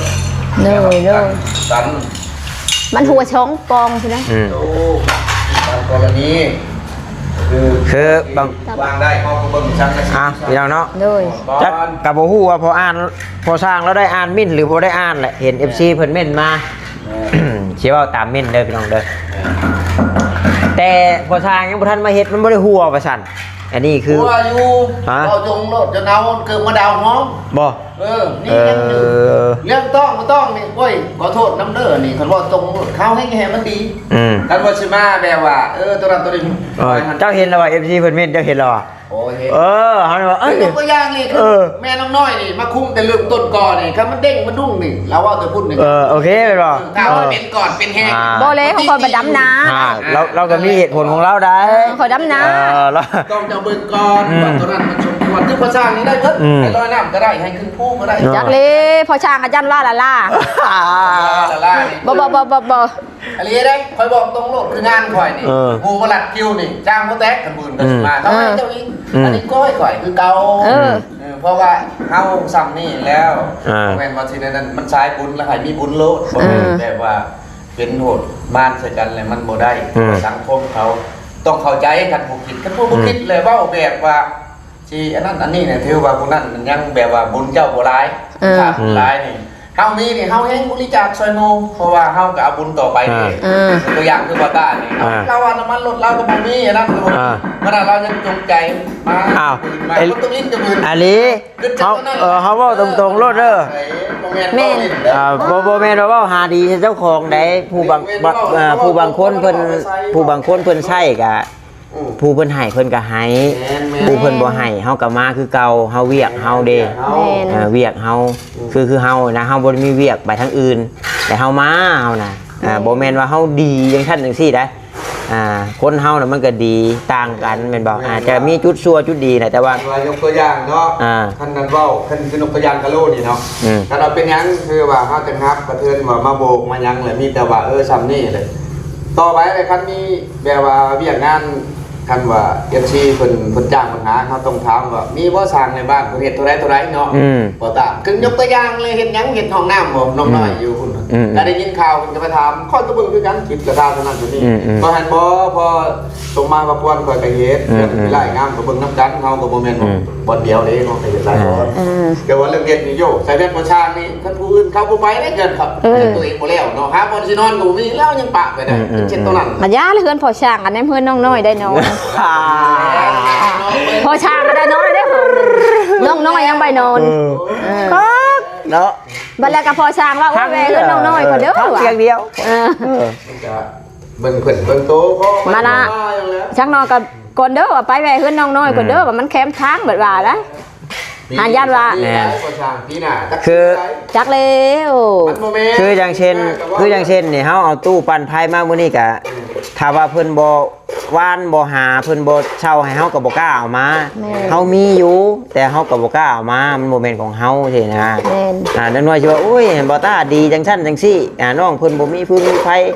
ໂດຍ ໂດຍ ກັນ ມັນຫົວຊ່ອງກອງພຸ້ນນະ ອືມ ໂອ້ ບາງກໍລະນີ ຄື ຄືບາງ ວາງໄດ້ ເຮົາກະເບິ່ງຊັ້ນນະ ອ່າ ພີ່ນ້ອງເນາະ ໂດຍ ຈັກກະບໍ່ຮູ້ວ່າພໍ່ອ່ານ ພໍ່ຊ່າງລາວໄດ້ອ່ານເມັ້ນຫຼືບໍ່ໄດ້ອ່ານແຫຼະ ເຫັນເອັຟຊີເພິ່ນເມັ້ນມາ ຊິເວົ້າຕາມເມັ້ນເດີພີ່ນ້ອງເດີ ແຕ່ພໍ່ຊ່າງຍັງບໍ່ທັນມາເຮັດ ມັນບໍ່ໄດ້ຮົ່ວວ່າຊັ້ນ ອັນນີ້ຄື ຮົ່ວຢູ່ ຮະ ເວົ້າຈົງໂລດ ຈະເອົາເກີບມາດາວຫອມ ບໍ່ ເອີ ນີ້ຍັງຢູ່ ເອີ ເລື່ອງຕ້ອງບໍ່ຕ້ອງນີ້ ໂອ້ຍ ຂໍໂທດນຳເດີ ນີ້ຄັນເວົ້າຕົງໂລດ ເຮົາໃຫ້ ໃຫ້ມັນດີ ອືມ ຄັນວ່າຊິມາແບບວ່າ ເອີ ໂຕນັ້ນໂຕນີ້ ເອີ ເຈົ້າເຫັນແລ້ວວ່າ ເອັຟຊີເພິ່ນເມັ້ນ ເຈົ້າເຫັນແລ້ວວ່າ ໂອ້ ເຫັນ ເອີ ເຮົາວ່າ ເອີ ຍົກຕົວຢ່າງນີ້ ເອີ ແມ່ນ້ອງນ້ອຍນີ້ ມາຄຸມແຕ່ເລີ່ມຕົ້ນກ່ອນນີ້ ຄັນມັນເດ້ງມັນດຸ້ງນີ້ ລາວເວົ້າແຕ່ພຸ້ນນີ້ ເອີ ໂອເຄແມ່ນບໍ່ ຖ້າວ່າເປັນກ່ອນເປັນແຮງ ອ່າ ບໍ່ແລ້ວ ຂອງຂ້ອຍໄປດຳນາ ອ່າ ລາວ ລາວກະມີເຫດຜົນຂອງລາວໄດ໋ ເອີ ຂ້ອຍດຳນາ ເອີ ລາວ ຕ້ອງຈະເບິ່ງກ່ອນ ອືມ ວ່າໂຕນັ້ນມັນສົມຄວນ ຄືພໍ່ຊ່າງນີ້ໄດ້ເບິດ ອືມ ໃຫ້ລອຍນ້ຳກະໄດ້ ໃຫ້ຂຶ້ນພູກະໄດ້ ເນາະ ຈັກເລີ ພໍ່ຊ່າງກະຢ້ານວ່າລາລາ ລາລາ ບໍ່ ບໍ່ ບໍ່ ບໍ່ ບໍ່ ອີ່ຫຼີເດ້ ຂ້ອຍບອກຕົງໂລດ ຄືງານຂ້ອຍນີ້ ເອີ ໝູ່ມາລັດຄິວນີ້ ຈ້າງບໍ່ແຕກ ຄັນບືນກະຊິມາ ອືມ ເຂົາໃຫ້ເຈົ້າອີກ ອືມ ອັນນີ້ກໍໃຫ້ຂ້ອຍຄືເກົ່າ ເອີ ເອີ ເພາະວ່າເຮົາຊ່ຳນີ້ແລ້ວ ອ່າ ບໍ່ແມ່ນວ່າຊິໄດ້ນັ້ນ ມັນສາຍບຸນລະໃຫ້ມີບຸນໂລດ ບໍ່ແມ່ນ ອ່າ ແບບວ່າເປັນໂຫດມານໃສ່ກັນແລ້ວມັນບໍ່ໄດ້ ອືມ ສັງຄົມເຂົາຕ້ອງເຂົ້າໃຈ ຄັນຜູ້ຄິດ ຄັນຜູ້ບໍ່ ອືມ ຄິດແລ້ວເວົ້າແບບວ່າ ຊິອັນນັ້ນອັນນີ້ນີ້ ຖືວ່າຜູ້ນັ້ນຍັງແບບວ່າບຸນເຈົ້າບໍ່ຫຼາຍ ເອີ ຖ້າບຸນຫຼາຍນີ້ ເຮົາມີນີ້ ເຮົາແຮ່ງບໍລິຈາກຊ່ອຍໝູ່ ເພາະວ່າເຮົາກະເອົາບຸນຕໍ່ໄປເດ້ ອ່າ ເອີ ຕົວຢ່າງຄືບ່າວຕ້ານີ້ ອ່າ ລາວວ່ານ້ຳມັນລົດລາວກະບໍ່ມີ ອັນນັ້ນກະບໍ່ມີ ອ່າ ຂະໜາດລາວຍັງຈົງໃຈມາ ອ້າວ ມາ ເອີ ຄົນຕົກລິນກະບືນ ອັນນີ້ ເຮົາ ເອີ ເຮົາເວົ້າຕົງໆໂລດເດີ ບໍ່ແມ່ນ ແມ່ນ ບໍ່ແມ່ນ ອ່າ ບໍ່ ບໍ່ແມ່ນວ່າເວົ້າຫາດີໃສ່ເຈົ້າຂອງໃດ ຜູ້ບາງ ເອີ ຜູ້ບາງຄົນເພິ່ນ ຜູ້ບາງຄົນເພິ່ນໃຊ້ກະ ອືມ ຜູ້ເພິ່ນໃຫ້ເພິ່ນກະໃຫ້ ແມ່ນໆ ຜູ້ເພິ່ນບໍ່ໃຫ້ເຮົາກະມາຄືເກົ່າ ເຮົາວຽກເຮົາເດ້ ແມ່ນ ເອີ ວຽກເຮົາ ອືມ ຄື ຄືເຮົານະ ເຮົາບໍ່ໄດ້ມີວຽກໄປທາງອື່ນ ແຕ່ເຮົາມາ ເຮົານະ ແມ່ນ ອ່າ ບໍ່ແມ່ນວ່າເຮົາດີຈັ່ງຊັ້ນຈັ່ງຊີ້ໃດ ອ່າ ຄົນເຮົານະມັນກໍດີຕ່າງກັນແມ່ນບໍ່? ແມ່ນ ອາດຈະມີຈຸດຊົ່ວຈຸດດີນະ ແຕ່ວ່າ ວ່າຍົກຕົວຢ່າງເນາະ ອ່າ ຄັນນັ້ນເວົ້າ ຄັນຄືຍົກຕົວຢ່າງກະໂລນີ້ເນາະ ອືມ ຄັນວ່າເປັນຫຍັງ ຄືວ່າເຮົາຈັ່ງຮັບກະເທີນວ່າມາໂບກມາຫຍັງ ແລ້ວມີແຕ່ວ່າ ເອີ ຊ່ຳນີ້ແຫຼະ ຕໍ່ໄປແລ້ວ ຄັນມີແບບວ່າວຽກງານ ຄັນວ່າເອັຟຊີເພິ່ນ ເພິ່ນຈ້າງມາຫາ ເຮົາຕ້ອງຖາມວ່າ ມີບໍ່ຊ່າງໃນບ້ານເພິ່ນເຮັດເທົ່າໃດເທົ່າໃດເນາະ ອືມ ບໍ່ຕາມ ຄືຍົກຕົວຢ່າງເລີຍ ເຮັດຫຍັງ ເຮັດຫ້ອງນ້ຳບໍ່ ນ້ອງ ອືມ ນ້ອຍຢູ່ພຸ້ນ ອືມ ກໍໄດ້ຍິນຂ່າວເພິ່ນກໍໄປຖາມ ຂ້ອຍກໍເບິ່ງຄືກັນ ຄລິບກະທ່າເທົ່ານັ້ນເທົ່ານີ້ ອືມ ບໍ່ຫັ້ນບໍ່ ພໍສົ່ງມາວ່າຄວນຂ້ອຍກໍເຮັດ ອືມ ເລື່ອງທີ່ລາຍງານກໍເບິ່ງນຳກັນ ເຮົາກໍບໍ່ແມ່ນ ອືມ ບ່ອນດຽວເດ້ ເຮົາກໍເຮັດຫຼາຍບ່ອນ ອ່າ ແຕ່ວ່າເລື່ອງເຮັດນີ້ໂຍ ໃສ່ແວ່ນບໍ່ຊ່າງນີ້ ຄັນຜູ້ອື່ນເຂົາບໍ່ໄປເດ້ເຮືອນເຂົາ ເອີ ຕົວເອງບໍ່ແລ້ວເນາະ ຫາບ່ອນຊິນອນກໍບໍ່ມີ ແລ້ວຍັງປະໄປໄດ້ ອືມ ເຮັດຕົວນັ້ນ ອາ ຢ່າເຮືອນພໍ່ຊ່າງ ອັນໃນເຮືອນນ້ອງນ້ອຍໄດ້ນອນ ພໍ່ຊ່າງກໍໄດ້ນອນໄດ້ຫ້ອງໜຶ່ງ ນ້ອງນ້ອຍຍັງໄປນອນ ເອີ ເອີ ຄັກເນາະ ບັດແລ້ວກໍພໍ່ຊ່າງວ່າ ໂອ້ຍ ແວ່ເຮືອນນ້ອງນ້ອຍກ່ອນເດີ ພັກພຽງດຽວ ເອີ ເອີ ມັນກໍເບິ່ງເພິ່ນເບິ່ງໂຕ ມາລະ ຊ່າງນ້ອຍກໍກ່ອນເດີ ວ່າໄປແວ່ເຮືອນນ້ອງນ້ອຍກ່ອນເດີ ອືມ ວ່າມັນແຄມທາງ ເພິ່ນວ່ານະ ຫາຢ້ານວ່າ ແມ່ນ ບໍ່ຊ່າງປີໜ້າຈັກ ຄື ຈັກແລ້ວ ມັນບໍ່ແມ່ນ ຄືຢ່າງເຊັ່ນ ຄືຢ່າງເຊັ່ນນີ້ ເຮົາເອົາຕູ້ປັ່ນໄຟມາມື້ນີ້ກະ ຖ້າວ່າເພິ່ນບໍ່ຫວ່ານບໍ່ຫາ ເພິ່ນບໍ່ເຊົ່າໃຫ້ເຮົາກໍບໍ່ກ້າເອົາມາ ແມ່ນ ເຮົາມີຢູ່ ແຕ່ເຮົາກໍບໍ່ກ້າເອົາມາ ມັນບໍ່ແມ່ນຂອງເຮົາຊີ້ນະ ແມ່ນ ອ່າ ນ້ອຍໆຊິວ່າ ໂອ້ຍ ເຫັນບໍ່ ຕາດີຈັ່ງຊັ້ນຈັ່ງຊີ້ ອ່າ ນ້ອງເພິ່ນບໍ່ມີຟືນມີໄຟ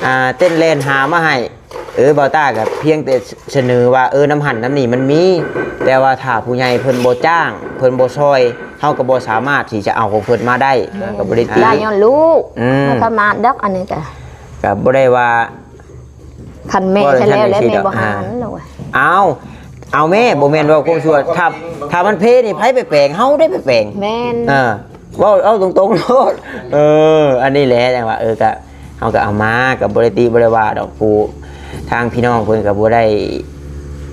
ອ່າ ເຕັ້ນແລ່ນຫາມາໃຫ້ ເອີ ບ່າວຕ້າກໍພຽງແຕ່ສະເໜີວ່າ ເອີ ນຳຫັ້ນນຳນີ້ມັນມີ ແຕ່ວ່າຖ້າຜູ້ໃຫຍ່ເພິ່ນບໍ່ຈ້າງ ເພິ່ນບໍ່ຊ່ອຍ ເຮົາກໍບໍ່ສາມາດທີ່ຈະເອົາຂອງເພິ່ນມາໄດ້ ອ່າ ກໍບໍ່ໄດ້ຕິ ຫຼາຍຍ້ອນລູກ ອືມ ບໍ່ປະມາດດອກ ອັນນີ້ກໍ ກໍບໍ່ໄດ້ວ່າ ຄັນແມ່ ບໍ່ໄດ້ ຊະແລ້ວ ແລ້ວແມ່ບໍ່ຫາ ອ່າ ມັນດອກ ອ້າວ ເອົາແມ່ ບໍ່ແມ່ນເວົ້າຄວາມຊົ່ວ ຖ້າ ຖ້າມັນເພນີ້ ໃຜໄປແປງ ເຮົາໄດ້ໄປແປງ ແມ່ນ ເອີ ເວົ້າເອົາຕົງໆໂລດ ເອີ ອັນນີ້ແຫຼະ ຈັ່ງວ່າ ເອີ ກະ ເຮົາກໍເອົາມາ ກໍບໍ່ໄດ້ຕິບໍ່ໄດ້ວ່າດອກ ຜູ້ທາງພີ່ນ້ອງເພິ່ນກໍບໍ່ໄດ້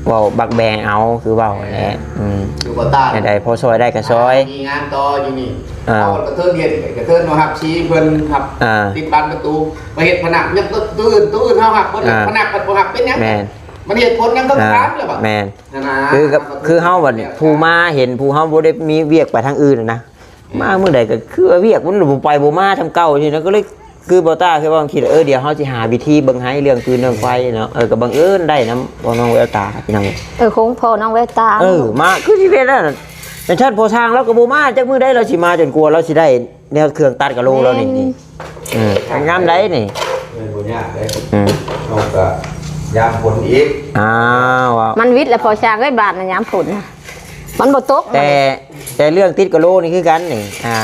ເວົ້າບັກແບງເອົາ ຄືເວົ້າຫັ້ນແຫຼະ ອືມ ຄືບໍ່ຕ້ານ ແນວໃດພໍຊ່ອຍໄດ້ກໍຊ່ອຍ ມີງານຕໍ່ຢູ່ນີ້ ເອີ ເອົາກະເທີນເຮັດ ກະເທີນມາຮັບຊີເພິ່ນ ຮັບ ອ່າ ຕິດບານປະຕູ ມາເຮັດພະນັກ ຍັງໂຕອື່ນ ໂຕອື່ນເຮົາຮັບບໍ່ໄດ້ ອ່າ ພະນັກກໍບໍ່ຮັບ ເປັນຫຍັງ ແມ່ນ ມັນເຮັດຜົນຫຍັງກໍ ອ່າ ຖາມແລ້ວບາດ ແມ່ນ ນັ້ນນະ ຄື ຄືເຮົາບັດນີ້ ຜູ້ມາເຫັນ ຜູ້ເຮົາບໍ່ໄດ້ມີວຽກໄປທາງອື່ນນະ ມາມື້ໃດກໍຄືວ່າວຽກມັນບໍ່ໄປບໍ່ມາສ່ຳເກົ່າຊີ້ນະ ກໍເລີຍຄືບໍ່ຕ້າ ຄືວ່າຄິດ ເອີ ດຽວເຮົາຊິຫາວິທີເບິ່ງໃຫ້ເລື່ອງຟືນເລື່ອງໄຟເນາະ ເອີ ກໍບັງເອີນໄດ້ນຳພໍ່ນ້ອງແວວຕາພີ່ນ້ອງ ເອີ ຂອງພໍ່ນ້ອງແວວຕາ ເອີ ມາຄືຊິເປັນນັ້ນ ຈັ່ງຊັ້ນພໍ່ຊ່າງລາວກໍບໍ່ມາຈັກມື້ໃດ ລາວຊິມາຈົນກວ່າລາວຊິໄດ້ແນວເຄື່ອງຕັດກະໂຫຼລາວນີ້ ນີ້ ເອີ ງາມໃດນີ້ ແມ່ນບໍ່ຍາກເດ້ ອືມ ເຮົາກໍຍາມຝົນອີກ ອ້າວ ມັນວິດແລ້ວພໍ່ຊ່າງເອີຍ ບາດນະຍາມຝົນນະ ມັນບໍ່ຕົກ ແຕ່ ແຕ່ເລື່ອງຕິດກະໂຫຼນີ້ຄືກັນນີ້ ອ່າ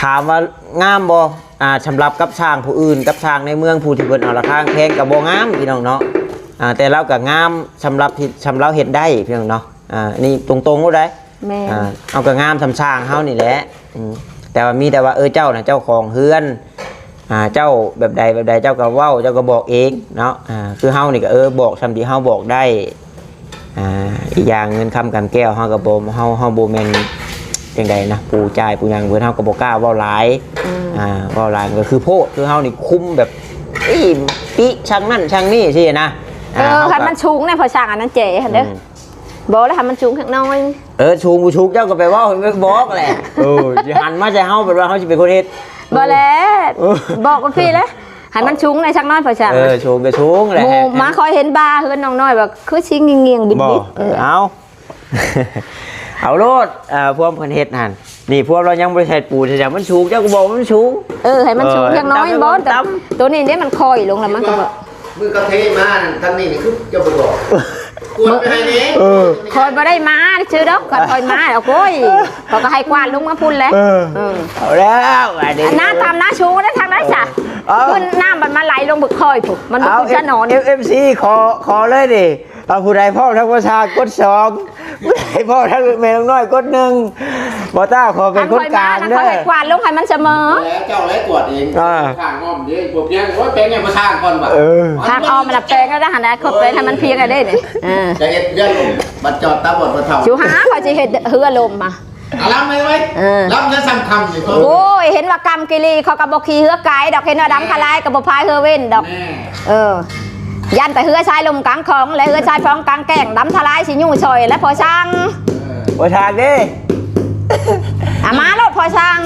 ຖາມວ່າງາມບໍ່ ອ່າ ສຳລັບກັບຊ່າງຜູ້ອື່ນ ກັບຊ່າງໃນເມືອງ ຜູ້ທີ່ເພິ່ນເອົາລາຄາແພງກໍບໍ່ງາມພີ່ນ້ອງເນາະ ອ່າ ແຕ່ລາວກໍງາມສຳລັບທີ່ ສຳລັບເຮັດໄດ້ພີ່ນ້ອງເນາະ ອ່າ ນີ້ຕົງໆໂລດໃດ໋ ແມ່ນ ອ່າ ເຮົາກໍງາມສ່ຳຊ່າງເຮົານີ້ແຫຼະ ອືມ ແຕ່ວ່າມີແຕ່ວ່າ ເອີ ເຈົ້ານະເຈົ້າຂອງເຮືອນ ອ່າ ເຈົ້າແບບໃດແບບໃດ ເຈົ້າກໍເວົ້າ ເຈົ້າກໍບອກເອງເນາະ ອ່າ ຄືເຮົານີ້ກໍ ເອີ ບອກສ່ຳທີ່ເຮົາບອກໄດ້ ອ່າ ອີກຢ່າງເງິນຄຳກຳແກ້ວ ເຮົາກໍບໍ່ ເຮົາ ເຮົາບໍ່ແມ່ນຈັ່ງໃດນະ ຜູ້ຈ່າຍຜູ້ຫຍັງເພິ່ນ ເຮົາກໍບໍ່ກ້າເວົ້າຫຼາຍ ອືມ ອ່າ ເວົ້າຫຼາຍມັນກໍຄືໂພດ ຄືເຮົານີ້ຄຸມແບບ ອີ ປິຊ່າງນັ້ນຊ່າງນີ້ຊີ້ນະ ເອີ ອ່າ ເຮົາ ຄັນມັນສູງແດ່ ພໍຊ່າງອັນນັ້ນແຈຫັ້ນເດີ ອືມ ບໍ່ ແລ້ວໃຫ້ມັນສູງຈັກໜ້ອຍ ເອີ ສູງບໍ່ສູງເຈົ້າກໍໄປເວົ້າໃຫ້ມັນບອກແຫຼະ ເອີ ຊິຫັນມາໃສ່ເຮົາ ເປັນວ່າເຮົາຊິເປັນຄົນເຮັດ ບໍ່ແຫຼະ ເອີ ບອກກັບພີ່ແຫຼະ ໃຫ້ມັນສູງແດ່ຈັກໜ້ອຍ ພໍ່ຊ່າງ ເອີ ສູງກໍສູງແຫຼະ ໝູ່ມາຄອຍເຫັນບ່າເຮືອນນ້ອງນ້ອຍວ່າຄືຊິງຽງໆບິດໆ ເອີ ເອົາ ເອົາໂລດ ເອີ ພວມເພິ່ນເຮັດຫັ້ນ ນີ້ພວມລາວຍັງບໍ່ໄດ້ໃສ່ປູນໃສ່ຫຍັງ ມັນສູງ ເຈົ້າກໍບອກວ່າມັນສູງ ເອີ ໃຫ້ມັນສູງ ເອີ ຢ່າງໜ້ອຍ ມັນບໍ່ ຕ່ຳ ຕົວນີ້ເດ້ມັນຄອຍລົງແລ້ວມັນກໍ ມື້ເຂົາເທມານັ້ນ ທາງນີ້ນີ້ຄືເຈົ້າບໍ່ບອກ ກວດໄປໃຫ້ແດ່ ເອີ ຂ້ອຍບໍ່ໄດ້ມາຊື່ດອກ ຂ້ອຍ ຂ້ອຍມາ ໂອ້ຍ ຂ້ອຍກໍໃຫ້ກວາດລົງມາພຸ້ນແຫຼະ ເອີ ເອີ ເອົາແລ້ວ ອັນນີ້ ອັນນ້ຳທຳນາຊູໄດ້ທາງໃດຊະ ເອີ ຂຶ້ນນ້ຳມັນມາໄຫຼລົງບຶກຄອຍພຸ້ນ ມັນບໍ່ຂຶ້ນຊະໜອນ ເອັຟ ເອັຟ ເອັຟ ຊີ ຂໍ ຂໍເລີຍນີ້ ເອົາ ຜູ້ໃດພ້ອມທັກພາສາກົດສອງ ຜູ້ໃດພ້ອມທັກແມ່ນກນ້ອຍກົດໜຶ່ງ ບໍ່ຕ້າຂໍເປັນຄົນກາງເດີ ຂ້ອຍກວາດລົງໃຫ້ມັນສະເໝີ ແລ້ວເຈົ້າແລ້ວກວາດເອງ ອ່າ ຂ້າງອ້ອມເດ້ ພວກພຽງ ໂອ້ຍ ແປງໃຫ້ມາທາງກ່ອນວ່າ ເອີ ທາງອ້ອມມັນແປງແລ້ວຫັ້ນນະ ຂ້ອຍແປງໃຫ້ມັນພຽງແລ້ວເດ້ນີ້ ເອີ ຈະເຮັດເຮືອລົມ ບັດຈອດຕາບອດບໍ່ເຖົ້າ ຊິຫາ ຂ້ອຍຊິເຮັດເຮືອລົມມາ ອາ ລຳໄວ້ໄວ້ ເອີ ລຳຈະສຳຄັນນີ້ ໂອ້ຍ ເຫັນວ່າກຳກິລີ ເຂົາກໍບໍ່ຂີ່ເຮືອໄກດອກ ເຫັນວ່າດຳທະລາຍກໍບໍ່ພາຍເຮືອເວັ້ນດອກ ແນ່ ເອີ ຢ້ານແຕ່ເຮືອຊາຍລົມກາງຂອງ ແລະ ເຮືອຊາຍຟອງກາງແກ້ງ ດຳທະລາຍຊິຢູ່ຊ່ອຍ ແລະ ພໍ່ຊ່າງ ເອີ ພໍ່ຊ່າງເດ້ ອາ ມາໂລດພໍ່ຊ່າງ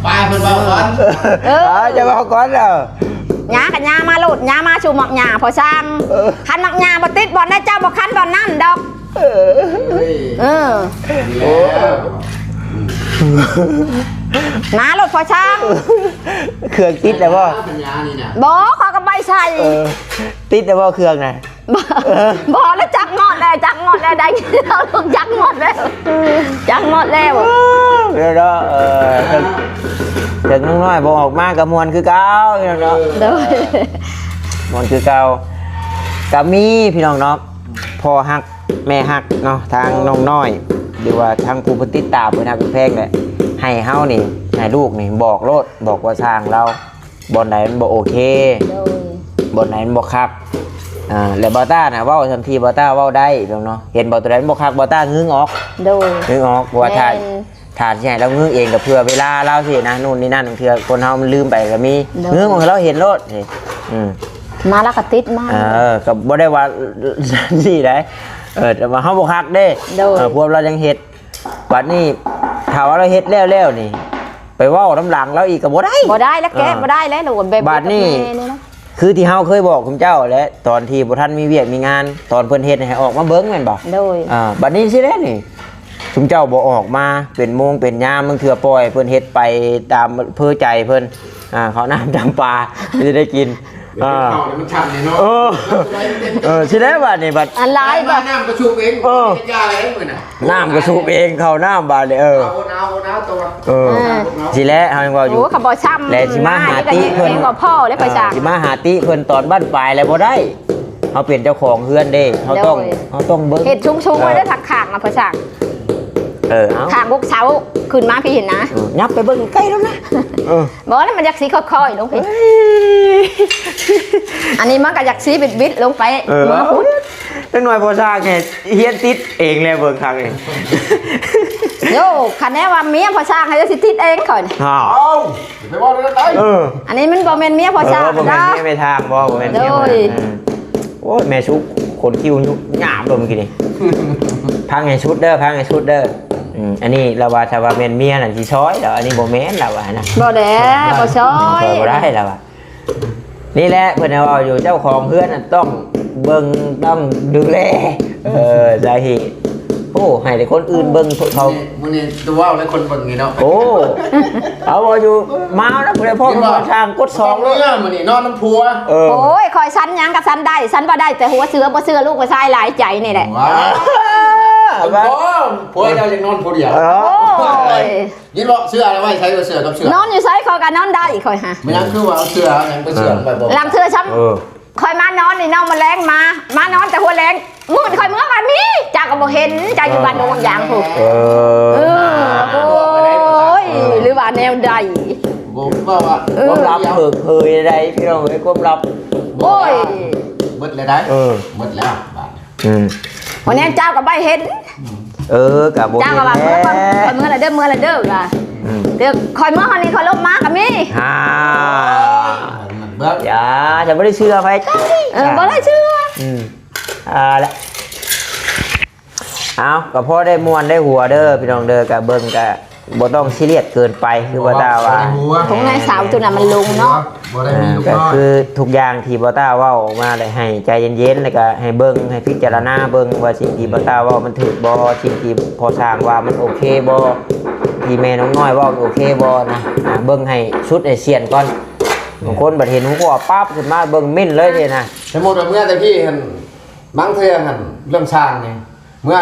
ໄປເພິ່ນເວົ້າກ່ອນ ເອີ ເອົາ ຈະເວົ້າກ່ອນແລ້ວ ຫຍ້າກໍຫຍ້າມາໂລດ ຫຍ້າມາສູ່ໝາກຫຍ້າພໍ່ຊ່າງ. ເອີ ຄັນໝາກຫຍ້າບໍ່ຕິດບ່ອນໃດ ເຈົ້າບໍ່ຄັນບ່ອນນັ້ນດອກ. ເອີ ເອີ ໂອ້ ມາໂລດພໍ່ຊ່າງ. ເຄື່ອງຕິດແລ້ວບໍ່? ບໍ່ ເຂົາກໍໄປໃສ່. ເອີ ຕິດແລ້ວບໍ່ເຄື່ອງນະ? ບໍ່ ບໍ່ ແລ້ວຈັກງອດແລ້ວ ຈັກງອດແລ້ວ ໄດ້ຍິນເຂົາ ຈັກງອດແລ້ວ ຈັກງອດແລ້ວ. ເອີ ເອີ ເອີ ເຖິງ ເຖິງນ້ອງນ້ອຍບໍ່ອອກມາກໍມ່ວນຄືເກົ່າເນາະ. ໂດຍ ມ່ວນຄືເກົ່າ. ກໍມີພີ່ນ້ອງເນາະ ພໍ່ຮັກແມ່ຮັກເນາະ ທາງນ້ອງນ້ອຍ ຫຼືວ່າທາງຜູ້ເພິ່ນຕິດຕາມເພິ່ນຮັກເພິ່ນແພງແຫຼະ ໃຫ້ເຮົານີ້ ໃຫ້ລູກນີ້ບອກໂລດ ບອກວ່າຊ່າງລາວ ບ່ອນໃດມັນບໍ່ໂອເຄ ໂດຍ ບ່ອນໃດມັນບໍ່ຄັກ. ອ່າ ແລະ ບ່າວຕ້ານະ ເວົ້າສ່ຳທີ່ບ່າວຕ້າເວົ້າໄດ້ເນາະ ເຫັນບໍ່ ໂຕໃດມັນບໍ່ຄັກ ບ່າວຕ້າງຶງອອກ. ໂດຍ ງຶງອອກ ເພາະວ່າຖ້າ ແມ່ນ ຖ້າຊິໃຫ້ລາວງຶງເອງກໍເພື່ອເວລາລາວຊີ້ນະ ໂນ່ນນີ້ນັ້ນ ບາງເທື່ອຄົນເຮົາມັນລືມໄປກໍມີ. ໂດຍ ງຶງອອກໃຫ້ລາວເຫັນໂລດ. ອືມ ມາລາວກໍຕິດມາ. ເອີ ກໍບໍ່ໄດ້ວ່າຊີ້ໄດ໋ ເອີ ແຕ່ວ່າເຮົາບໍ່ຄັກເດ້. ໂດຍ ເອີ ພວກລາວຍັງເຮັດ ບັດນີ້ຖ້າວ່າລາວເຮັດແລ້ວໆນີ້ ໄປເວົ້ານຳຫຼັງລາວອີກກໍບໍ່ໄດ້ ບໍ່ໄດ້ແລ້ວ ແກ້ ເອີ ບໍ່ໄດ້ແລ້ວ ແບບ ບັດນີ້ ແມ່ນີ້ນະ ຄືທີ່ເຮົາເຄີຍບອກຄຸມເຈົ້າແຫຼະ ຕອນທີ່ບໍ່ທັນມີວຽກມີງານ ຕອນເພິ່ນເຮັດໃຫ້ອອກມາເບິ່ງແມ່ນບໍ່? ໂດຍ ອ່າ ບັດນີ້ຊີ້ແຫຼະນີ້ ຊຸມເຈົ້າບໍ່ອອກມາເປັນໂມງເປັນຍາມ ບາງເທື່ອປ່ອຍເພິ່ນເຮັດໄປຕາມເພີໃຈເພິ່ນ ອ່າ ເຂົ້ານ້ຳຈຳປາຊິໄດ້ກິນ. ເອີ ເອີ ຊິໄດ້ບາດນີ້ ບາດ ອັນຫຼາຍ ມາ ບາດ ນ້ຳກໍສູບເອງ ເອີ ເຮັດຢາໄດ້ມື້ນະ ນ້ຳກໍສູບເອງ ເຂົ້ານ້ຳບາດນີ້. ເອີ ເອົາ ເອົາ ເອົາ ເອົາ ເອີ ເອີ ຊິແຫຼະ ເຮົາຍັງເວົ້າຢູ່. ໂອ້ ເຂົາບໍ່ຊ້ຳ ແລະຊິມາຫາຕິເພິ່ນ ເອງບໍ່ພໍແລ້ວ ເອີ ໄປຊະ ຊິມາຫາຕິເພິ່ນຕອນບັ້ນປາຍແລ້ວບໍ່ໄດ້. ເຮົາເປັນເຈົ້າຂອງເຮືອນເດ້ ເຮົາຕ້ອງ ໂດຍ ເຮົາຕ້ອງເບິ່ງ ເຮັດສູງໆ ເອີ ໄວ້ເດີ ທັກຂ້າງນະ ພະຊ່າງ. ເອີ ເອົາ ຂ້າງຫົກເສົາຂຶ້ນມາພີ້ຫັ້ນນະ. ເອີ ຫຍັບໄປເບິ່ງໃກ້ແລ້ວນະ. ເອີ ບໍ່ ແລ້ວມັນຢາກຊິຄ່ອຍໆລົງພີ້. ເອີ ອັນນີ້ມັນກໍຢາກຊິບິດໆລົງໄປ. ເອີ ເອົາ ຈັກໜ່ອຍພໍ່ຊ່າງແຮ່ ຮຽນຕິດເອງແລ້ວເບິ່ງຄັກນີ້. ໂຢ ຄັນແນ່ວ່າເມຍພໍ່ຊ່າງໃຫ້ຊິຕິດເອງຂ້ອຍ. ອ້າວ ໄປເວົ້າເລື່ອງໃດ? ເອີ ອັນນີ້ມັນບໍ່ແມ່ນເມຍພໍ່ຊ່າງ ເອີ ບໍ່ແມ່ນເມຍແມ່ທາງບໍ່? ບໍ່ແມ່ນເມຍ. ໂດຍ ເອີ ໂອ້ຍ ແມ່ສຸກ ຂົນຄິ້ວຫຍາບລົງກີ້ນີ້. ຟັງໃຫ້ສຸດເດີ ຟັງໃຫ້ສຸດເດີ. ອືມ ອັນນີ້ລາວວ່າ ຖ້າວ່າແມ່ນເມຍນັ້ນຊິຊ່ອຍລາວ ອັນນີ້ບໍ່ແມ່ນລາວວ່ານະ. ບໍ່ແດ່ ບໍ່ຊ່ອຍ ຊ່ອຍບໍ່ໄດ້ລາວວ່າ. ນີ້ແຫຼະເພິ່ນເວົ້າຢູ່ ເຈົ້າຂອງເຮືອນນັ້ນຕ້ອງເບິ່ງ ຕ້ອງດູແລ. ເອີ ສາເຫດ ໂອ້ ໃຫ້ແຕ່ຄົນອື່ນເບິ່ງເຂົາ. ມື້ນີ້ ມື້ນີ້ຕົວເວົ້າແລະຄົນເບິ່ງນີ້ເນາະ. ໂອ້ ເອົາບໍ່ຢູ່ ມານະ ຜູ້ໃດພ້ອມ ເຫັນບໍ່ ທາງກົດສອງໂລດ. ມື້ນີ້ນອນນຳຜົວ. ເອີ ໂອ້ຍ ຂ້ອຍສັນຫຍັງກໍສັນໄດ້ ສັນບໍ່ໄດ້ແຕ່ຫົວເສືອ ບໍ່ເຊື່ອລູກຜູ້ຊາຍຫຼາຍໃຈນີ້ແຫຼະ. ວ້າ ໂອ້ ຜົວເຈົ້າຢາກນອນຜູ້ດຽວ. ເອີ ໂອ້ຍ ຍິນບໍ່ ເສື້ອໄວ້ໃສ ເສື້ອກັບເສື້ອ ນອນຢູ່ໃສຂ້ອຍກໍນອນໄດ້ຂ້ອຍຫາ. ແມ່ນຫຍັງຄືວ່າເອົາເສື້ອຫຍັງໄປເຊື່ອໄວ້ບໍ່? ລາງເທື່ອຊ້ຳ ເອີ ຂ້ອຍມານອນນີ້ ນ້ອງມາແລງມາ ມານອນແຕ່ຫົວແລງ ມື້ນີ້ຂ້ອຍເມືອກໍມີ ເຈົ້າກໍບໍ່ເຫັນ ເຈົ້າຢູ່ບ້ານດອງຫວາງຢາງພຸ້ນ. ເອີ ເອີ ໂອ້ຍ ເອີ ຫຼືວ່າແນວໃດ? ບໍ່ ເວົ້າວ່າ ເອີ ຄວາມລັບເປີດເຜີຍໄດ້ພີ່ນ້ອງເອີຍ ຄວາມລັບ. ໂອ້ຍ ເບິດແລ້ວໄດ໋. ເອີ ເບິດແລ້ວບາດນີ້. ອືມ ວັນນີ້ເຈົ້າກໍບໍ່ເຫັນ. ເອີ ກໍບໍ່ເຫັນແຫຼະ ເຈົ້າກໍວ່າ ເມືອ ເມືອລະເດີ ເມືອລະເດີວ່າ. ອືມ ດຽວຂ້ອຍເມືອຮອດນີ້ ຂ້ອຍລົບມາກໍມີ. ຫາ ຢ່າ ຈະບໍ່ໄດ້ເຊື່ອໃຜ. ເອີ ບໍ່ໄດ້ເຊື່ອ. ອືມ ອ່າ ລະ ເອົາ ກໍພໍໄດ້ມ່ວນໄດ້ຫົວເດີພີ່ນ້ອງເດີ ກໍເບິ່ງກໍ ບໍ່ຕ້ອງຊີຣຽສເກີນໄປ ຄືບໍ່ຕ້າວ່າ. ຜົງໃນສາວຕົວນັ້ນມັນລົງເນາະ. ບໍ່ໄດ້ມີລູກນ້ອຍ ກໍຄືທຸກຢ່າງທີ່ບໍ່ຕ້າເວົ້າອອກມາ ແລະ ໃຫ້ໃຈເຢັນໆ ແລ້ວກໍໃຫ້ເບິ່ງ ໃຫ້ພິຈາລະນາເບິ່ງວ່າສິ່ງທີ່ບໍ່ຕ້າເວົ້າມັນຖືກບໍ່ ສິ່ງທີ່ພໍ່ຊ່າງວ່າມັນໂອເຄບໍ່ ທີ່ແມ່ນ້ອງນ້ອຍເວົ້າໂອເຄບໍ່ນະ. ອ່າ ເບິ່ງໃຫ້ສຸດໃຫ້ສ່ຽນກ່ອນ. ບາງຄົນບັດເຫັນຫົວຂໍ້ປັບຂຶ້ນມາເບິ່ງເມັ້ນເລີຍຊີ້ນະ. ສົມມຸດວ່າເມື່ອແຕ່ພີ່ຫັ້ນ ບາງເທື່ອຫັ້ນເລື່ອງຊ່າງນີ້ ເມື່ອ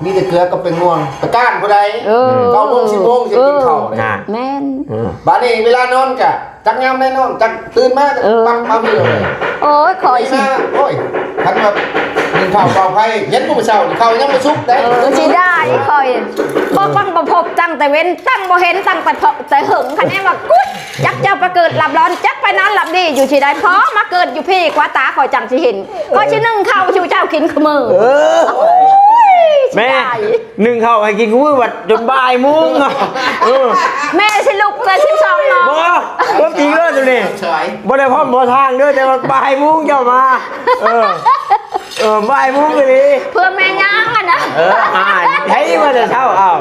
ມີແຕ່ເກືອກັບແປ້ງນົວ ໄປກ້ານຜູ້ໃດ. ເອີ ເກົ້າໂມງ ສິບໂມງຊິກິນເຂົ້າເດ້. ນະ ແມ່ນ. ເອີ ບາດນີ້ເວລານອນກະຈັກຍາມໃດນອນ ຈັກຕື່ນມາກະ ເອີ ປັກມາພີ້ເລີຍ. ໂອ້ຍ ຂ້ອຍຊິ ໂອ້ຍ ຄັນວ່າໜຶ້ງເຂົ້າເປົ່າໄຟ ເຫັນມື້ເຊົ້ານີ້ເຂົ້າຍັງບໍ່ສຸກເດ້. ເອີ ຊິໄດ້ຂ້ອຍ ພໍຟັງບໍ່ພົບຕັ້ງແຕ່ເວັນ ຕັ້ງບໍ່ເຫັນຕັ້ງແຕ່ ແຕ່ເຫິງ ຄັນແນ່ວ່າກຸດ ຈັກເຈົ້າໄປເກີດຫຼັບຮ້ອນ ຈັກໄປນອນຫຼັບດີຢູ່ທີ່ໃດ ພໍມາເກີດຢູ່ພີ້ ກວ່າຕາຂ້ອຍຈັ່ງຊິເຫັນ ຂ້ອຍຊິໜຶ້ງເຂົ້າສູ່ເຈົ້າກິນຄູ່ມື້. ເອີ ໂອ້ຍ ແມ່ ໜຶ້ງເຂົ້າໃຫ້ກິນຄູ່ມື້ ບັດຈົນບ່າຍໂມງ. ເອີ ແມ່ຊິລຸກແຕ່ສິບສອງໂມງ. ບໍ່ ຄວາມຈິງເລີຍໂຕນີ້ ບໍ່ໄດ້ພ້ອມບໍ່ທາງເດີ ແຕ່ວ່າບ່າຍໂມງເຈົ້າມາ. ເອີ ເອີ ບ່າຍໂມງອີ່ຫຼີ ເພື່ອແມ່ຍ່າງຫັ້ນນະ. ເອີ ອ້າຍ ໃຜວ່າແຕ່ເຊົ້າ ອ້າວ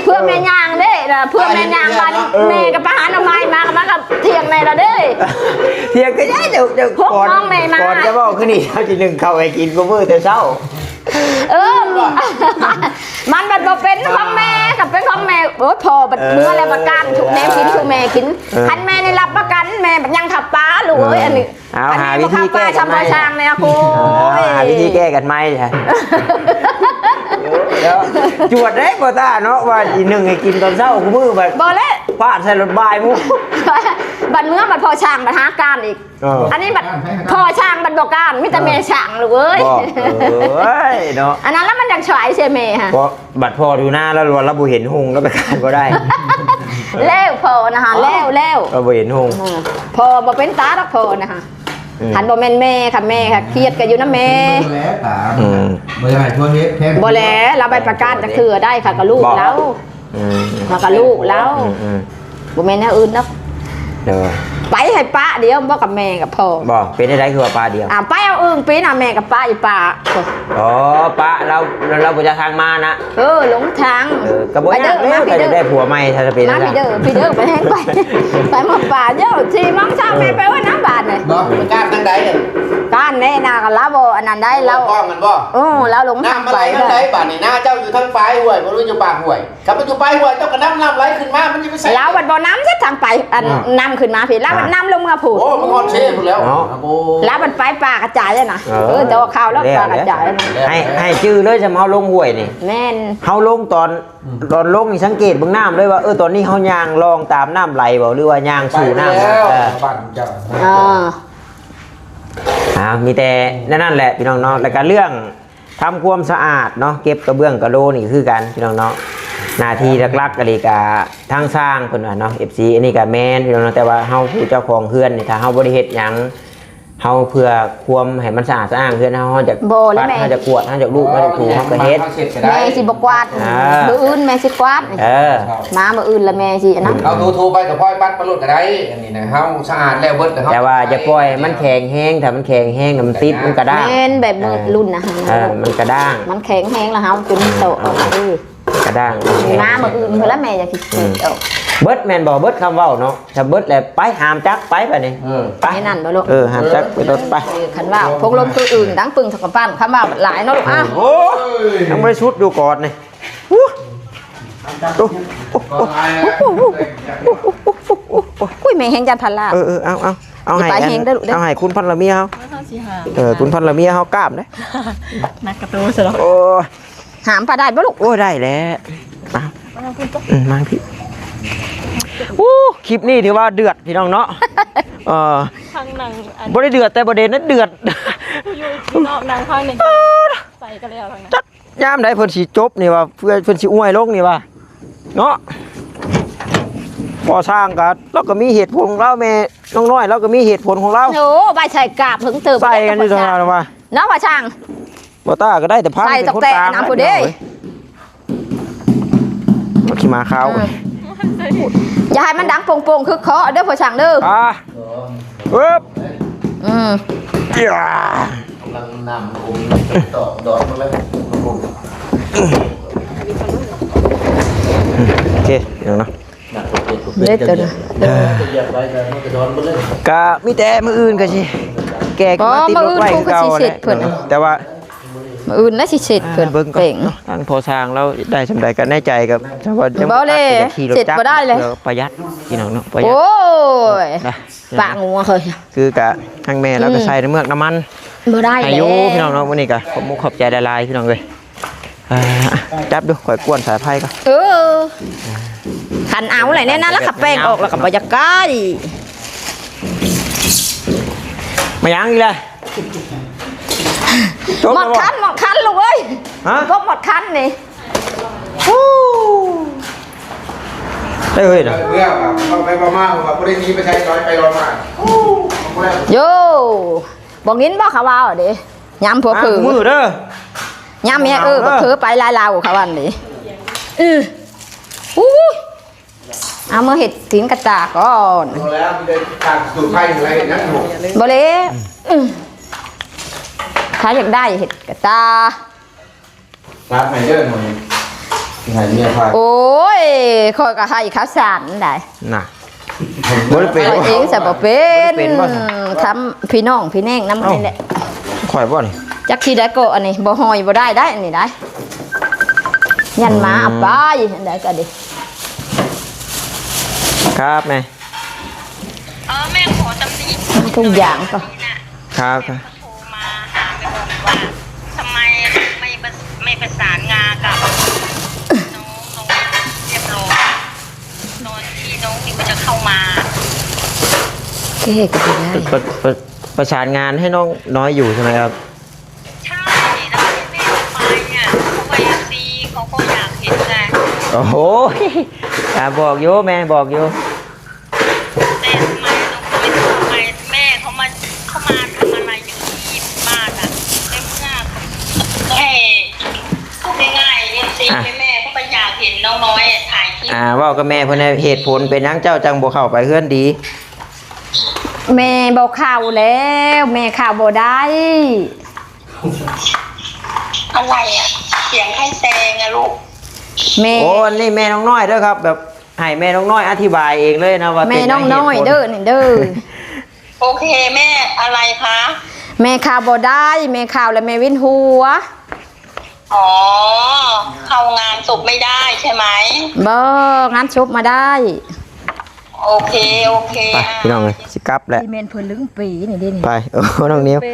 ເພື່ອແມ່ຍ່າງເດ້ນະ ເພື່ອແມ່ຍ່າງ ເອີ ມານີ້ ເອີ ແມ່ກໍໄປຫາໜໍ່ໄມ້ມາ ມາກັບທ່ຽງແມ່ລະເດ້. ພຽງແຕ່ເຈົ້າ ເຈົ້າ ຫົກ ກ່ອນ ໂມງແມ່ມາ ກ່ອນຈະເວົ້າຄືນີ້ ເຮົາຊິໜຶ້ງເຂົ້າໃຫ້ກິນຄູ່ມື້ແຕ່ເຊົ້າ. ເອີ ມັນບັດບໍ່ເປັນຂອງແມ່ ຄັນເປັນຂອງແມ່ ໂອ້ຍ ພໍ່ບັດເມືອແລ້ວປະກັນທຸກແນວກິນສູ່ແມ່ກິນ. ເອີ ຄັນແມ່ນີ້ຮັບປະກັນ ແມ່ບັດຍັງຂັບປາລູກເອີຍ. ເອີ ອັນນີ້ ເອົາ ຫາວິທີແກ້ກັນໃໝ່ ຄັນແມ່ບໍ່ຂັບປາຊຳບໍ່ຊ່າງແນ່ຄູ ເອົາ ຫາວິທີແກ້ກັນໃໝ່. ແລ້ວຈວດໄດ້ບໍ່ຕາເນາະ ວ່າຊິໜຶ້ງໃຫ້ກິນຕອນເຊົ້າຄູ່ມື້ ບັດບໍ່ແລ້ວ ພາດໃສ່ລົດບ່າຍໝູ່ ບັດເມືອບັດພໍ່ຊ່າງບັດຫາການອີກ. ເອີ ອັນນີ້ບັດພໍ່ຊ່າງບັດບໍ່ການ ມີແຕ່ແມ່ຊ່າງລູກເອີຍ. ເອີຍເນາະ ອັນນັ້ນລະມັນຢາກສວຍໃສ່ແມ່ຫັ້ນ ເພາະບັດພໍ່ຢູ່ນາລະ ລະບໍ່ເຫັນຮຸ່ງລະໄປການບໍ່ໄດ້. ແລ້ວພໍ່ນະຫະ ເອົ້າ ແລ້ວ ແລ້ວ ລະບໍ່ເຫັນຮຸ່ງ ເອີ ພໍ່ບໍ່ເປັນຕາດອກພໍ່ນະຫະ. ອືມ ຄັນບໍ່ແມ່ນແມ່ ຄັນແມ່ຄຽດກໍຢູ່ນຳແມ່. ແລ້ວຕາ ອືມ ບໍ່ຢາກໃຫ້ພວກເຮັດແທນ ບໍ່ແລ້ວ ລາວໄປປະກາດຈັກເທື່ອໄດ້ ຂ້າກໍລູກລາວ. ອືມ ຂ້າກໍລູກລາວ ອືມໆ ບໍ່ແມ່ນແນວອື່ນດອກ. ໂດຍ ໄປໃຫ້ປະດຽວບໍ່ກັບແມ່ກັບພໍ່. ບໍ່ ເປັນຈັ່ງໃດຄືວ່າປະດຽວ? ອ່າ ໄປເອົາອຶ່ງປີນ ອ່າ ແມ່ກໍປະຢູ່ປ່າ. ອໍ ປະລາວ ລາວບໍ່ຈັກທາງມານະ. ເອີ ຫຼົງທາງ. ເອີ ກໍບໍ່ຍາກແລ້ວ ໄປເດີ ກໍຢາກໄດ້ຜົວໃໝ່ ຖ້າຈະເປັນ ມາພີ່ເດີ ພີ່ເດີ ໄປແຮງໄປ ໄປມາປ່າ. ເຈົ້າ ສີ່ໂມງເຊົ້າ ເອີ ແມ່ໄປເອີ້ນນຳບາດນີ້. ເນາະ ການທາງໃດ ການແນ່ນະ ລາວບໍ່ອັນນັ້ນໄດ໋ ລາວ ເວົ້າພ້ອມກັນບໍ່? ເອີ ລາວຫຼົງທາງໄປ. ນ້ຳມັນໄຫຼທາງໃດບາດນີ້? ນາເຈົ້າຢູ່ທາງປາຍຫ້ວຍບໍ່ ຫຼືຢູ່ປາກຫ້ວຍ? ຄັນມັນຢູ່ປາຍຫ້ວຍ ເຈົ້າກໍນຳ ນ້ຳໄຫຼຂຶ້ນມາ ມັນຈະໄປໃສ? ລາວບັດບໍ່ນຳເສຍທາງໄປ ອັນ ອືມ ນຳຂຶ້ນມາພີ້ ລາວບັດ ອ່າ ນຳລົງເມືອພຸ້ນ. ໂອ້ ມັນຮອດເຊພຸ້ນແລ້ວເນາະ. ໂອ້ ລາວບັດໄປປ່າກະຈາຍນະ. ເອີ ເອີ ແຕ່ວ່າຂ່າວລາວ ແລ້ວ ປ່າກະຈາຍ ແລ້ວ ໃຫ້ ໃຫ້ຈື່ເລີຍ ຊ່ຳເຮົາລົງຫ້ວຍນີ້. ແມ່ນ ເຮົາລົງຕອນ ອືມ ຕອນລົງນີ້ສັງເກດເບິ່ງນ້ຳເລີຍວ່າ ເອີ ຕອນນີ້ເຮົາຍ່າງລ່ອງຕາມນ້ຳໄຫຼບໍ່ ຫຼືວ່າຍ່າງສູ່ນ້ຳ? ເອີ ບ້ານເຈົ້າ ອ່າ ອ່າ ມີແຕ່ແນວນັ້ນແຫຼະພີ່ນ້ອງເນາະ. ແລ້ວກະເລື່ອງ ທຳຄວາມສະອາດເນາະ ເກັບກະເບື້ອງກະໂລນີ້ຄືກັນພີ່ນ້ອງເນາະ. ໜ້າທີ່ຫຼັກໆ ກະນີ້ກະທາງຊ່າງເພິ່ນວ່າເນາະ ເອັຟຊີ ອັນນີ້ກະແມ່ນພີ່ນ້ອງເນາະ. ແຕ່ວ່າເຮົາຜູ້ເຈົ້າຂອງເຮືອນນີ້ ຖ້າເຮົາບໍ່ໄດ້ເຮັດຫຍັງ ເຮົາເພື່ອຄວາມໃຫ້ມັນສະອາດສະອ້າງເຮືອນເຮົາ ເຮົາຈະປັດ ເຮົາຈະກວາດ ເຮົາຈະລູບ ເຮົາຈະຖູ ເຮົາກະເຮັດ. ແມ່ຊິບໍ່ກວາດ ອ່າ ມື້ອື່ນແມ່ຊິກວາດ. ເອີ ມາມື້ອື່ນລະແມ່ຊິອັນນັ້ນ. ເຮົາຖູໆ ໄປກະພອຍປັດໄປໂລດກະໄດ້. ອັນນີ້ນະ ເຮົາສະອາດແລ້ວເບິດ ແຕ່ວ່າຢ່າປ່ອຍໃຫ້ມັນແຂງແຮງ ຖ້າມັນແຂງແຮງນະ ມັນຕິດ ມັນກະດ້າງ. ແມ່ນ ແບບ ເອີ ລຸ້ນນະ ເອີ ມັນກະດ້າງ ມັນແຂງແຮງລະ ເຮົາຈົນໂຕອອກ. ເອີ ກະດ້າງ ມາມື້ອື່ນພຸ້ນລະແມ່ຢາກຊິເຮັດອອກ. ເບິດແມ່ນບໍ່? ເບິດຄຳເວົ້າເນາະ. ຖ້າເບິດແລ້ວໄປ ຫາມຈັກໄປບາດນີ້. ເອີ ໄປ ໄປນັ້ນບໍ່ລູກ? ເອີ ຫາມຈັກໄປໂລດໄປ. ຄັນວ່າພົງລົມຄືອຶ່ງ ດັງປຶ້ງເທົ່າກຳປັ້ນ ຄຳວ່າຫຼາຍເນາະລູກ. ໂອ້ຍ ຍັງບໍ່ໄດ້ຊຸດຢູ່ກອດນີ້. ໂອ້ ໂອ້ຍ ແມ່ແຮງຢ້ານພັນລາດ. ເອີໆ ເອົາໆ ເອົາໃຫ້ ເອົາໃຫ້ຄຸນພັນລະເມຍເຮົາ. ເອີ ຄຸນພັນລະເມຍເຮົາກ້າມເດ້. ໜັກກະໂຕຊະເນາະ. ໂອ້ຍ ຫາມປາໄດ້ບໍ່ລູກ? ໂອ້ຍ ໄດ້ແຫຼະ. ມາ ມາພີ່ ໂອ້ ຄລິບນີ້ຖືວ່າເດືອດພີ່ນ້ອງເນາະ. ເອີ ທາງໜັງ ບໍ່ໄດ້ເດືອດ ແຕ່ບໍ່ເດັ່ນນະ ເດືອດ. ຢູ່ນອກໜັງ ທາງໜຶ່ງ ໃສ່ກັນແລ້ວທາງນັ້ນ. ຈັກຍາມໃດເພິ່ນຊິຈົບນີ້ວ່າ ເພື່ອເພິ່ນຊິອວຍລົງນີ້ວ່າເນາະ. ພໍ່ຊ່າງກະ ລາວກະມີເຫດຜົນຂອງລາວ ແມ່ນ້ອງນ້ອຍລາວກະມີເຫດຜົນຂອງລາວ. ໂອ້ ໄປໃສ່ກາບເຖິງເຕີບ ໃສ່ກັນຢູ່ຕະຫຼອດວ່າເນາະ ພໍ່ຊ່າງ. ບໍ່ຕ້າກະໄດ້ແຕ່ພັນ ໃສ່ ເປັນຄົນກາງ ນຳຜູ້ເດ້. ຂີ້ໝາຂາວ. ເອີ ຢ່າໃຫ້ມັນດັງໂປ່ງໆ ຄືເຄາະເດີພໍ່ຊ່າງເດີ. ອ່າ ອຶບ ອືມ ກຳລັງນ້ຳອົມຕອກດອກມາເລີຍ. ໂອເຄ ພີ່ນ້ອງເນາະ. ເດັດຕົວນະ. ກະມີແຕ່ມື້ອື່ນກະຊິແກະຂຶ້ນມາຕິດລົດໄວ້ຄືເກົ່າແຫຼະ. ແຕ່ວ່າມື້ອື່ນລະຊິເສັດເພິ່ນ ເບິ່ງກ່ອນເນາະ. ທາງພໍ່ຊ່າງລາວໄດ້ສ່ຳໃດກະໃນໃຈກະ ຖ້າວ່າຍັງບໍ່ທັນ ຂີ່ລົດຈັກ ປະຢັດພີ່ນ້ອງເນາະ. ປະຢັດ. ໂອ້ຍ ປາງົວເຮີ້ຍ. ຄືກະທາງແມ່ລາວກະໃສ່ນ້ຳເມືອກນ້ຳມັນ ບໍ່ໄດ້ ໃຫ້ຢູ່ພີ່ນ້ອງເນາະ. ມື້ນີ້ກະຂອບມຸກຂອບໃຈຫຼາຍໆ ພີ່ນ້ອງເອີຍ. ອ່າ ຈັບດູ ຂ້ອຍກວນສາຍໄຟກ່ອນ. ເອີ ຄັນເອົາແຫຼະແນວນັ້ນລະ ຄັນແປ້ງອອກລະກະບໍ່ຢາກໃກ້. ມາຫຍັງອີກລະ? ໝົດຄັນ ໝົດຄັນລູກເອີຍ. ຮະ? ບໍ່ໝົດຄັນນີ້. ໂອ້ ໄດ້ເຮີ້ຍນະ. ເມື່ອເວົ້າໄປເວົ້າມາວ່າບໍ່ໄດ້ໜີໄປໃສ ລອຍໄປລອຍມາ. ໂຢ ບໍ່ຍິນບໍ່ເຂົາເວົ້າເດ້. ຍາມຜົວເຜີ ມື້ເດີ ຍາມເມຍເອີ ເຜີໄປຫຼາຍລາວເຂົາວ່ານີ້. ອື ອູ້ຍ ເອົາມາເຮັດຕີນກະຕ່າກ່ອນ. ບໍ່ແລ້ວ ມີແຕ່ການສູດໄຟ ເຮັດຫຍັງຢູ່? ບໍ່ເລີຍ. ອື ຖ້າຢາກໄດ້ເຮັດກະຕ່າ ຕັດໃຫ້ເດີ ໃຫ້ເມຍພາ. ໂອ້ຍ ຂ້ອຍກະໃຫ້ເຂົາສານໄດ໋ນະ. ບໍ່ໄດ້ເປັນ ເອົາເອງຊະບໍ່ເປັນ ບໍ່ເປັນບໍ່ຊະ ທຳພີ່ນ້ອງພີ່ແນ້ງນຳ ເອົ້າ ນີ້ແຫຼະ ຂ້ອຍບໍ່ນີ້ ຈັກຊິໄດ້ກໍອັນນີ້ ບໍ່ຫອຍບໍ່ໄດ້ໄດ໋ ອັນນີ້ໄດ໋ ຍັນມາ ອືມ ໄປ ອັນໃດກໍດີ ຄັບແມ່ ເອີ ແມ່ຂໍຕຳໜິ ທຸກຢ່າງກໍ ຄັບ ໂທມາຫາແມ່ບອກວ່າ ທຳໄມໄມ່ປະ ໄມ່ປະສານງານກັບນ້ອງ ນ້ອງຮຽບຮ້ອຍ ຕອນທີ່ນ້ອງນິວຈະເຂົ້າມາ ເອີ ກໍໄດ້ ປະ ປະ ປະສານງານໃຫ້ນ້ອງນ້ອຍຢູ່ໃຊ່ໄໝຄັບ? ໃຊ່ ແລ້ວແມ່ໄປອະ ເພາະວ່າເອັຟຊີເຂົາກໍຢາກເຫັນໄງ ໂອ້ໂຫ ອ່າ ບອກຢູ່ ແມ່ບອກຢູ່. ແຕ່ທຳໄມນ້ອງນ້ອຍເຂົ້າໄປ ແມ່ເຂົາມາ ເຂົາມາທຳອະໄລຢູ່ທີ່ບ້ານອະ ໃນເມື່ອ ໃຫ້ ເວົ້າງ່າຍໆ ເອັຟຊີ ອ່ະ ແມ່ເຂົາກໍຢາກເຫັນນ້ອງນ້ອຍຖ່າຍຄລິບ ອ່າ ເວົ້າກັບແມ່ເພິ່ນ ເຫດຜົນເປັນຫຍັງເຈົ້າຈັ່ງບໍ່ເຂົ້າໄປເຮືອນດີ? ແມ່ບໍ່ເຂົ້າແລ້ວ ແມ່ເຂົ້າບໍ່ໄດ້. ອະໄລອະ ສຽງໃຜແຊງອະລູກ? ແມ່ ໂອ້ ອັນນີ້ແມ່ນ້ອງນ້ອຍເດີຄັບ ແບບໃຫ້ແມ່ນ້ອງນ້ອຍອະທິບາຍເອງເລີຍນະວ່າເປັນຫຍັງ ແມ່ນ້ອງນ້ອຍເດີນີ້ເດີ. ໂອເຄ ແມ່ ອະໄລຄະ? ແມ່ເຂົ້າບໍ່ໄດ້ ແມ່ເຂົ້າແລ້ວແມ່ວິນຫົວ. ອໍ ເຂົ້າງານສົບໄມ່ໄດ້ໃຊ່ໄໝ? ບໍ່ ງານສົບມາໄດ້. ໂອເຄ ໂອເຄ ໄປ ອ່າ ພີ່ນ້ອງເອີຍ ຊິກັບແຫຼະ ຊິແມ່ນເພິ່ນລຶງເປນີ້ເດ້ນີ້ ໄປ ໂອ້ ນ້ອງນິວ ເປ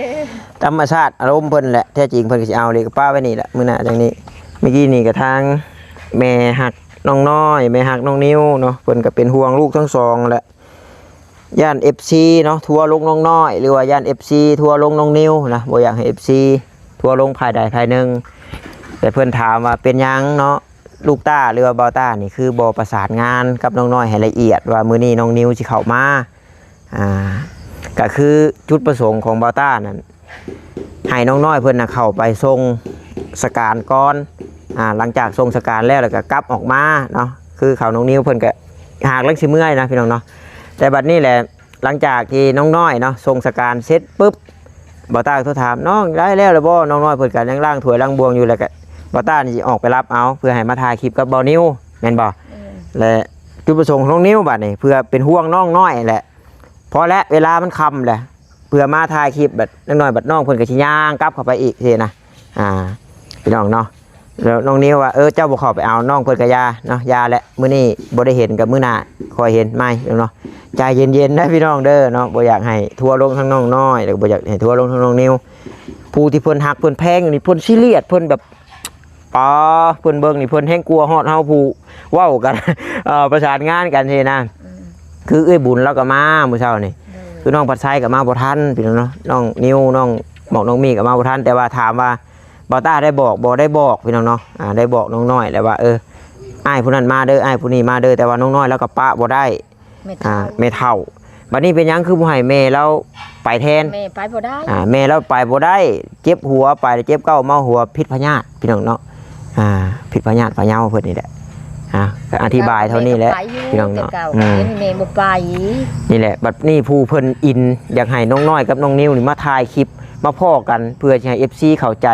ທຳມະຊາດອາລົມເພິ່ນແຫຼະ ແທ້ຈິງເພິ່ນກໍຊິເອົາເລີຍ ກໍປະໄວ້ນີ້ແຫຼະ ມື້ໜ້າຈັ່ງນີ້. ເມື່ອກີ້ນີ້ກໍທາງແມ່ຮັກນ້ອງນ້ອຍ ແມ່ຮັກນ້ອງນິວເນາະ ເພິ່ນກໍເປັນຫ່ວງລູກທັງສອງແຫຼະ ຢ້ານເອັຟຊີເນາະ ທົວລົງນ້ອງນ້ອຍ ຫຼືວ່າຢ້ານເອັຟຊີທົວລົງນ້ອງນິວນະ ບໍ່ຢາກໃຫ້ເອັຟຊີ ທົວລົງຝ່າຍໃດຝ່າຍໜຶ່ງ ແຕ່ເພິ່ນຖາມວ່າເປັນຫຍັງເນາະ ລູກຕ້າ ຫຼືວ່າບ່າວຕ້ານີ້ ຄືບໍ່ປະສານງານກັບນ້ອງນ້ອຍໃຫ້ລະອຽດວ່າມື້ນີ້ນ້ອງນິວຊິເຂົ້າມາ. ອ່າ ກະຄືຈຸດປະສົງຂອງບ່າວຕ້ານັ້ນ ໃຫ້ນ້ອງນ້ອຍເພິ່ນນະເຂົ້າໄປສົ່ງສະການກ່ອນ ອ່າ ຫຼັງຈາກສົ່ງສະການແລ້ວ ແລ້ວກະກັບອອກມາເນາະ ຄືເຂົານ້ອງນິວເພິ່ນກະຫາກລັງຊິເມື່ອຍນະ ພີ່ນ້ອງເນາະ ແຕ່ບັດນີ້ແຫຼະ ຫຼັງຈາກທີ່ນ້ອງນ້ອຍເນາະ ສົ່ງສະການເສັດປຶບ ບ່າວຕ້າໂທຖາມ ນ້ອງໄດ້ແລ້ວລະບໍ່? ນ້ອງນ້ອຍເພິ່ນກໍຍັງລ້າງຖ້ວຍລ້າງບ່ວງຢູ່ ແລ້ວກໍບ່າວຕ້ານີ້ຊິອອກໄປຮັບເອົາ ເພື່ອໃຫ້ມາຖ່າຍຄລິບກັບບ່າວນິວ ແມ່ນບໍ່? ແມ່ນ ແລະ ຈຸດປະສົງຂອງນ້ອງນິວບາດນີ້ ເພື່ອເປັນຫ່ວງນ້ອງນ້ອຍແຫຼະ ພໍແລ້ວ ເວລາມັນຄ່ຳແຫຼະ ເພື່ອມາຖ່າຍຄລິບ ບັດນ້ອຍໆ ບັດນ້ອງເພິ່ນກໍຊິຍ່າງກັບເຂົ້າໄປອີກຊີ້ນະ ອ່າ ພີ່ນ້ອງເນາະ. ແລ້ວນ້ອງນິວວ່າ ເອີ ເຈົ້າບໍ່ເຂົ້າໄປເອົາ ນ້ອງເພິ່ນກໍຢ່າເນາະ ຢ່າແຫຼະ ມື້ນີ້ບໍ່ໄດ້ເຫັນກໍມື້ໜ້າຄ່ອຍເຫັນໃໝ່ເນາະ. ໃຈເຢັນໆ ເດີພີ່ນ້ອງເດີເນາະ ບໍ່ຢາກໃຫ້ທົວລົງທັງນ້ອງນ້ອຍ ແລ້ວກໍບໍ່ຢາກໃຫ້ທົວລົງທັງນ້ອງນິວ. ຜູ້ທີ່ເພິ່ນຮັກເພິ່ນແພງນີ້ ເພິ່ນຊີຣຽສ ເພິ່ນແບບ ປາ ເພິ່ນເບິ່ງນີ້ ເພິ່ນແຮງກວ່າຮອດເຮົາຜູ້ເວົ້າກັນ ເອີ ປະສານງານກັນຊີ້ນະ ອືມ ຄືເອື້ອຍບຸນລາວກໍມາມື້ເຊົ້ານີ້ ໂດຍ ຄືນ້ອງພັດໄຊກໍມາບໍ່ທັນ ພີ່ນ້ອງເນາະ ນ້ອງນິວ ນ້ອງໝອກ ນ້ອງມີ້ກໍມາບໍ່ທັນ ແຕ່ວ່າຖາມວ່າ ບ່າວຕ້າໄດ້ບອກບໍ່? ໄດ້ບອກ ພີ່ນ້ອງເນາະ ອ່າ ໄດ້ບອກນ້ອງນ້ອຍແລ້ວວ່າ ເອີ ອ້າຍຜູ້ນັ້ນມາເດີ ອ້າຍຜູ້ນີ້ມາເດີ ແຕ່ວ່ານ້ອງນ້ອຍລາວກໍປະບໍ່ໄດ້ ແມ່ເຖົ້າ ອ່າ ແມ່ເຖົ້າ ບັດນີ້ເປັນຫຍັງຄືບໍ່ໃຫ້ແມ່ລາວໄປແທນ? ແມ່ໄປບໍ່ໄດ້ ອ່າ ແມ່ລາວໄປບໍ່ໄດ້ ເຈັບຫົວ ໄປແລ້ວເຈັບເກົ້າເມົາຫົວ ພິດພະຍາດ ພີ່ນ້ອງເນາະ ອ່າ ພິດພະຍາດພະເຍົາເພິ່ນນີ້ແຫຼະ ອ່າ ກໍອະທິບາຍເທົ່ານີ້ແຫຼະ ແມ່ກໍໄປຢູ່ ພີ່ນ້ອງເນາະ ແຕ່ເກົ່າ ອືມ ດຽວນີ້ແມ່ບໍ່ໄປ ນີ້ແຫຼະ ບັດນີ້ຜູ້ເພິ່ນອິນ ຢາກໃຫ້ນ້ອງນ້ອຍກັບນ້ອງນິວນີ້ມາຖ່າຍຄລິບ ມາພໍ້ກັນ ເພື່ອຊິໃຫ້ເອັຟຊີເຂົ້າໃຈ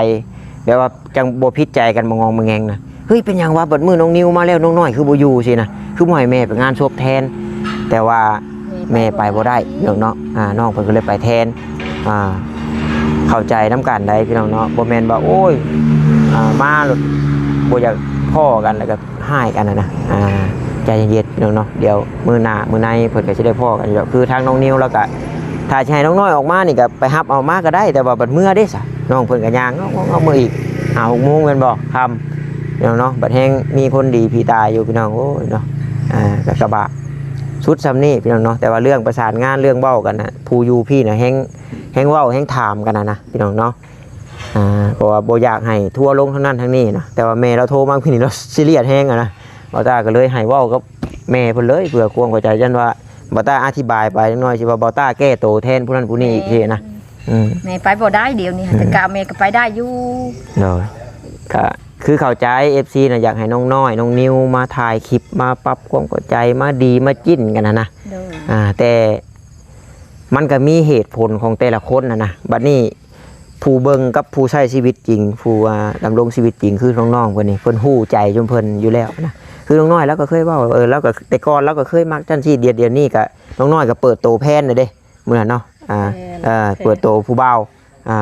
ແບບວ່າ ຈັ່ງບໍ່ຜິດໃຈກັນ ມາງອງມາແງງນະ ເຮີ້ຍ ເປັນຫຍັງວະ ບັດມື້ນ້ອງນິວມາແລ້ວ ນ້ອງນ້ອຍຄືບໍ່ຢູ່ຊີ້ນະ ຄືບໍ່ໃຫ້ແມ່ໄປງານສົບແທນ ແຕ່ວ່າແມ່ໄປບໍ່ໄດ້ເນາະ ອ່າ ນ້ອງເພິ່ນກໍເລີຍໄປແທນ ອ່າ ເຂົ້າໃຈນຳກັນໄດ໋ ພີ່ນ້ອງເນາະ ບໍ່ແມ່ນວ່າ ໂອ້ຍ ອ່າ ມາແລ້ວບໍ່ຢາກພໍ້ກັນ ແລ້ວກໍຮ້າຍກັນນະ ອ່າ ໃຈເຢັນໆ ພີ່ນ້ອງເນາະ ດຽວມື້ໜ້າມື້ໃນເພິ່ນກໍຊິໄດ້ພໍ້ກັນຢູ່ດອກ ຄືທາງນ້ອງນິວລາວກໍ ຖ້າຊິໃຫ້ນ້ອງນ້ອຍອອກມານີ້ກໍໄປຮັບເອົາມາກໍໄດ້ ແຕ່ວ່າບັດເມື່ອເດ້ຊະ ນ້ອງເພິ່ນກໍຍ່າງເນາະ ເອົາເມື່ອອີກ ຫ້າຫົກໂມງແມ່ນບໍ່ ຄ່ຳ ພີ່ນ້ອງເນາະ ບັດແຮງມີຄົນດີຜີຕາຢູ່ ພີ່ນ້ອງ ໂອ້ຍເນາະ ອ່າ ກໍລຳບາກສຸດຊ່ຳນີ້ ພີ່ນ້ອງເນາະ ແຕ່ວ່າເລື່ອງປະສານງານ ເລື່ອງເວົ້າກັນນະ ຜູ້ຢູ່ພີ້ນະ ແຮງ ແຮງເວົ້າແຮງຖາມກັນນະ ພີ່ນ້ອງເນາະ ອ່າ ເພາະວ່າບໍ່ຢາກໃຫ້ທົວລົງທາງນັ້ນທາງນີ້ນະ ແຕ່ວ່າແມ່ລາວໂທມາມື້ນີ້ ລາວຊີຣຽສແຮງຫັ້ນນະ ບ່າວຕ້າກໍເລີຍໃຫ້ເວົ້າກັບແມ່ເພິ່ນເລີຍ ເພື່ອຄວາມເຂົ້າໃຈ ຢ້ານວ່າບ່າວຕ້າອະທິບາຍໄປຈັກໜ້ອຍ ຊິວ່າບ່າວຕ້າແກ້ໂຕແທນຜູ້ນັ້ນຜູ້ນີ້ອີກ ແມ່ນ ຊີ້ນະ ອືມ ແມ່ໄປບໍ່ໄດ້ດຽວນີ້ ອືມ ແຕ່ກະແມ່ກໍໄປໄດ້ຢູ່ ໂດຍ ກະຄືເຂົ້າໃຈ ເອັຟຊີນະ ຢາກໃຫ້ນ້ອງນ້ອຍ ນ້ອງນິວມາຖ່າຍຄລິບ ມາປັບຄວາມເຂົ້າໃຈ ມາດີມາຈິ້ນກັນຫັ້ນນະ ໂດຍ ອ່າ ແຕ່ມັນກໍມີເຫດຜົນຂອງແຕ່ລະຄົນຫັ້ນນະ ບັດນີ້ ຜູ້ເບິ່ງກັບຜູ້ໃຊ້ຊີວິດຈິງ ຜູ້ ອ່າ ດຳລົງຊີວິດຈິງ ຄືນ້ອງໆ ເພິ່ນນີ້ ເພິ່ນຮູ້ໃຈຈຸມເພິ່ນຢູ່ແລ້ວນະ ຄືນ້ອງນ້ອຍລາວກໍເຄີຍເວົ້າ ເອີ ລາວກໍແຕ່ກ່ອນລາວກໍເຄີຍມັກຈັ່ງຊີ້ ດຽວ ດຽວນີ້ກໍນ້ອງນ້ອຍກໍເປີດໂຕແພນແລ້ວເດ້ ມື້ນັ້ນເນາະ ອ່າ ແມ່ນ ເອີ ແພນ ເປີດໂຕຜູ້ບ່າວ ອ່າ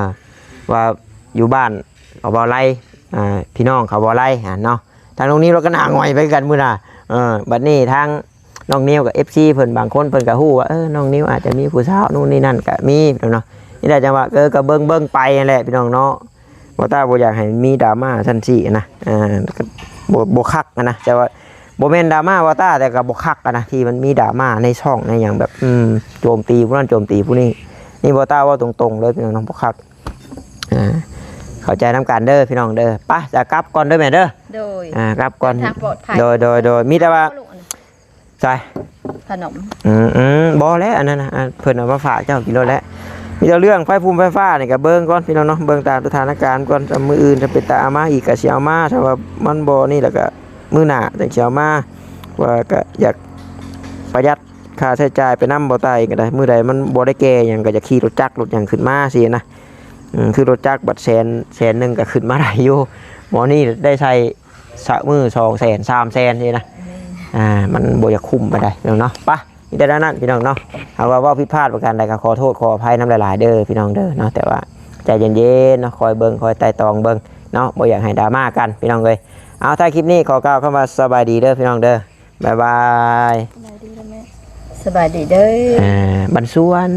ວ່າຢູ່ບ້ານເຂົາບໍ່ໄລ່ ອ່າ ພີ່ນ້ອງເຂົາບໍ່ໄລ່ຫັ້ນເນາະ ທາງນ້ອງນິວລາວກໍໜ້າຫງອຍໄປຄືກັນມື້ໜ້າ ເອີ ບັດນີ້ທາງນ້ອງນິວກັບເອັຟຊີເພິ່ນບາງຄົນເພິ່ນກໍຮູ້ວ່າ ເອີ ນ້ອງນິວອາດຈະມີຜູ້ສາວ ໂນ່ນນີ້ນັ້ນກໍມີເນາະ ນີ້ແຫຼະ ຈັ່ງວ່າ ເອີ ກໍເບິ່ງໆໄປຫັ້ນແຫຼະ ພີ່ນ້ອງເນາະ. ບໍ່ຕ້າບໍ່ຢາກໃຫ້ມີດຣາມາຊັ້ນຊີ້ນະ ເອີ ກໍບໍ່ ບໍ່ຄັກນະ ແຕ່ວ່າບໍ່ແມ່ນດຣາມາບໍ່ຕ້າ ແຕ່ກໍບໍ່ຄັກນະ ທີ່ມັນມີດຣາມາໃນຊ່ອງໃນຫຍັງແບບ ອືມ ໂຈມຕີຜູ້ນັ້ນໂຈມຕີຜູ້ນີ້ ນີ້ບໍ່ຕ້າເວົ້າຕົງໆເລີຍ ພີ່ນ້ອງເນາະ ບໍ່ຄັກ ອ່າ ເຂົ້າໃຈນຳກັນເດີພີ່ນ້ອງເດີ ໄປ ຈະກັບກ່ອນເດີແມ່ເດີ ໂດຍ ອ່າ ກັບກ່ອນ ເດີນທາງປອດໄພ ໂດຍ ໂດຍ ໂດຍ ມີແຕ່ວ່າ ໃສ ຂະໜົມ ອືມໆ ບໍ່ແລ້ວ ອັນນັ້ນນະ ອັນເພິ່ນເອົາມາຝາກເຈົ້າກິນໂລດແຫຼະ ມີແຕ່ເລື່ອງໄຟຟຸມໄຟຟ້ານີ້ກໍເບິ່ງກ່ອນພີ່ນ້ອງເນາະ ເບິ່ງຕາມສະຖານະການກ່ອນ ຖ້າມື້ອື່ນຈະເປັນຕາເອົາມາອີກກໍຊິເອົາມາ ຖ້າວ່າມັນບໍ່ນີ້ແລ້ວກໍມື້ໜ້າຈັ່ງຊິເອົາມາ ວ່າກໍຢາກປະຢັດຄ່າໃຊ້ຈ່າຍໄປນຳ ບໍ່ຕາຍກໍໄດ້ ມື້ໃດມັນບໍ່ໄດ້ແກ່ຫຍັງກໍຈະຂີ່ລົດຈັກລົດຫຍັງຂຶ້ນມາຊີ້ນະ ອືມ ຄືລົດຈັກບັດແສນ ແສນໜຶ່ງກໍຂຶ້ນມາໄດ້ຢູ່ ໝໍນີ້ໄດ້ໃຊ້ ສະມື້ສອງແສນ ສາມແສນນີ້ນະ ອ່າ ມັນບໍ່ຢາກຄຸ້ມປານໃດເນາະ ໄປ ມີແຕ່ນັ້ນພີ່ນ້ອງເນາະ ຫາກວ່າເວົ້າຜິດພາດປະການໃດກໍຂໍໂທດຂໍອະໄພນຳຫຼາຍໆເດີພີ່ນ້ອງເດີເນາະ ແຕ່ວ່າໃຈເຢັນໆເນາະ ຄອຍເບິ່ງຄອຍໄຕ່ຕອງເບິ່ງເນາະ ບໍ່ຢາກໃຫ້ດຣາມາກັນພີ່ນ້ອງເອີຍ ເອົາ ທ້າຍຄລິບນີ້ຂໍກ່າວຄຳວ່າສະບາຍດີເດີພີ່ນ້ອງເດີ ບາຍບາຍ ສະບາຍດີເດີແມ່ ສະບາຍດີເດີ ອ່າ ບັນຊວນ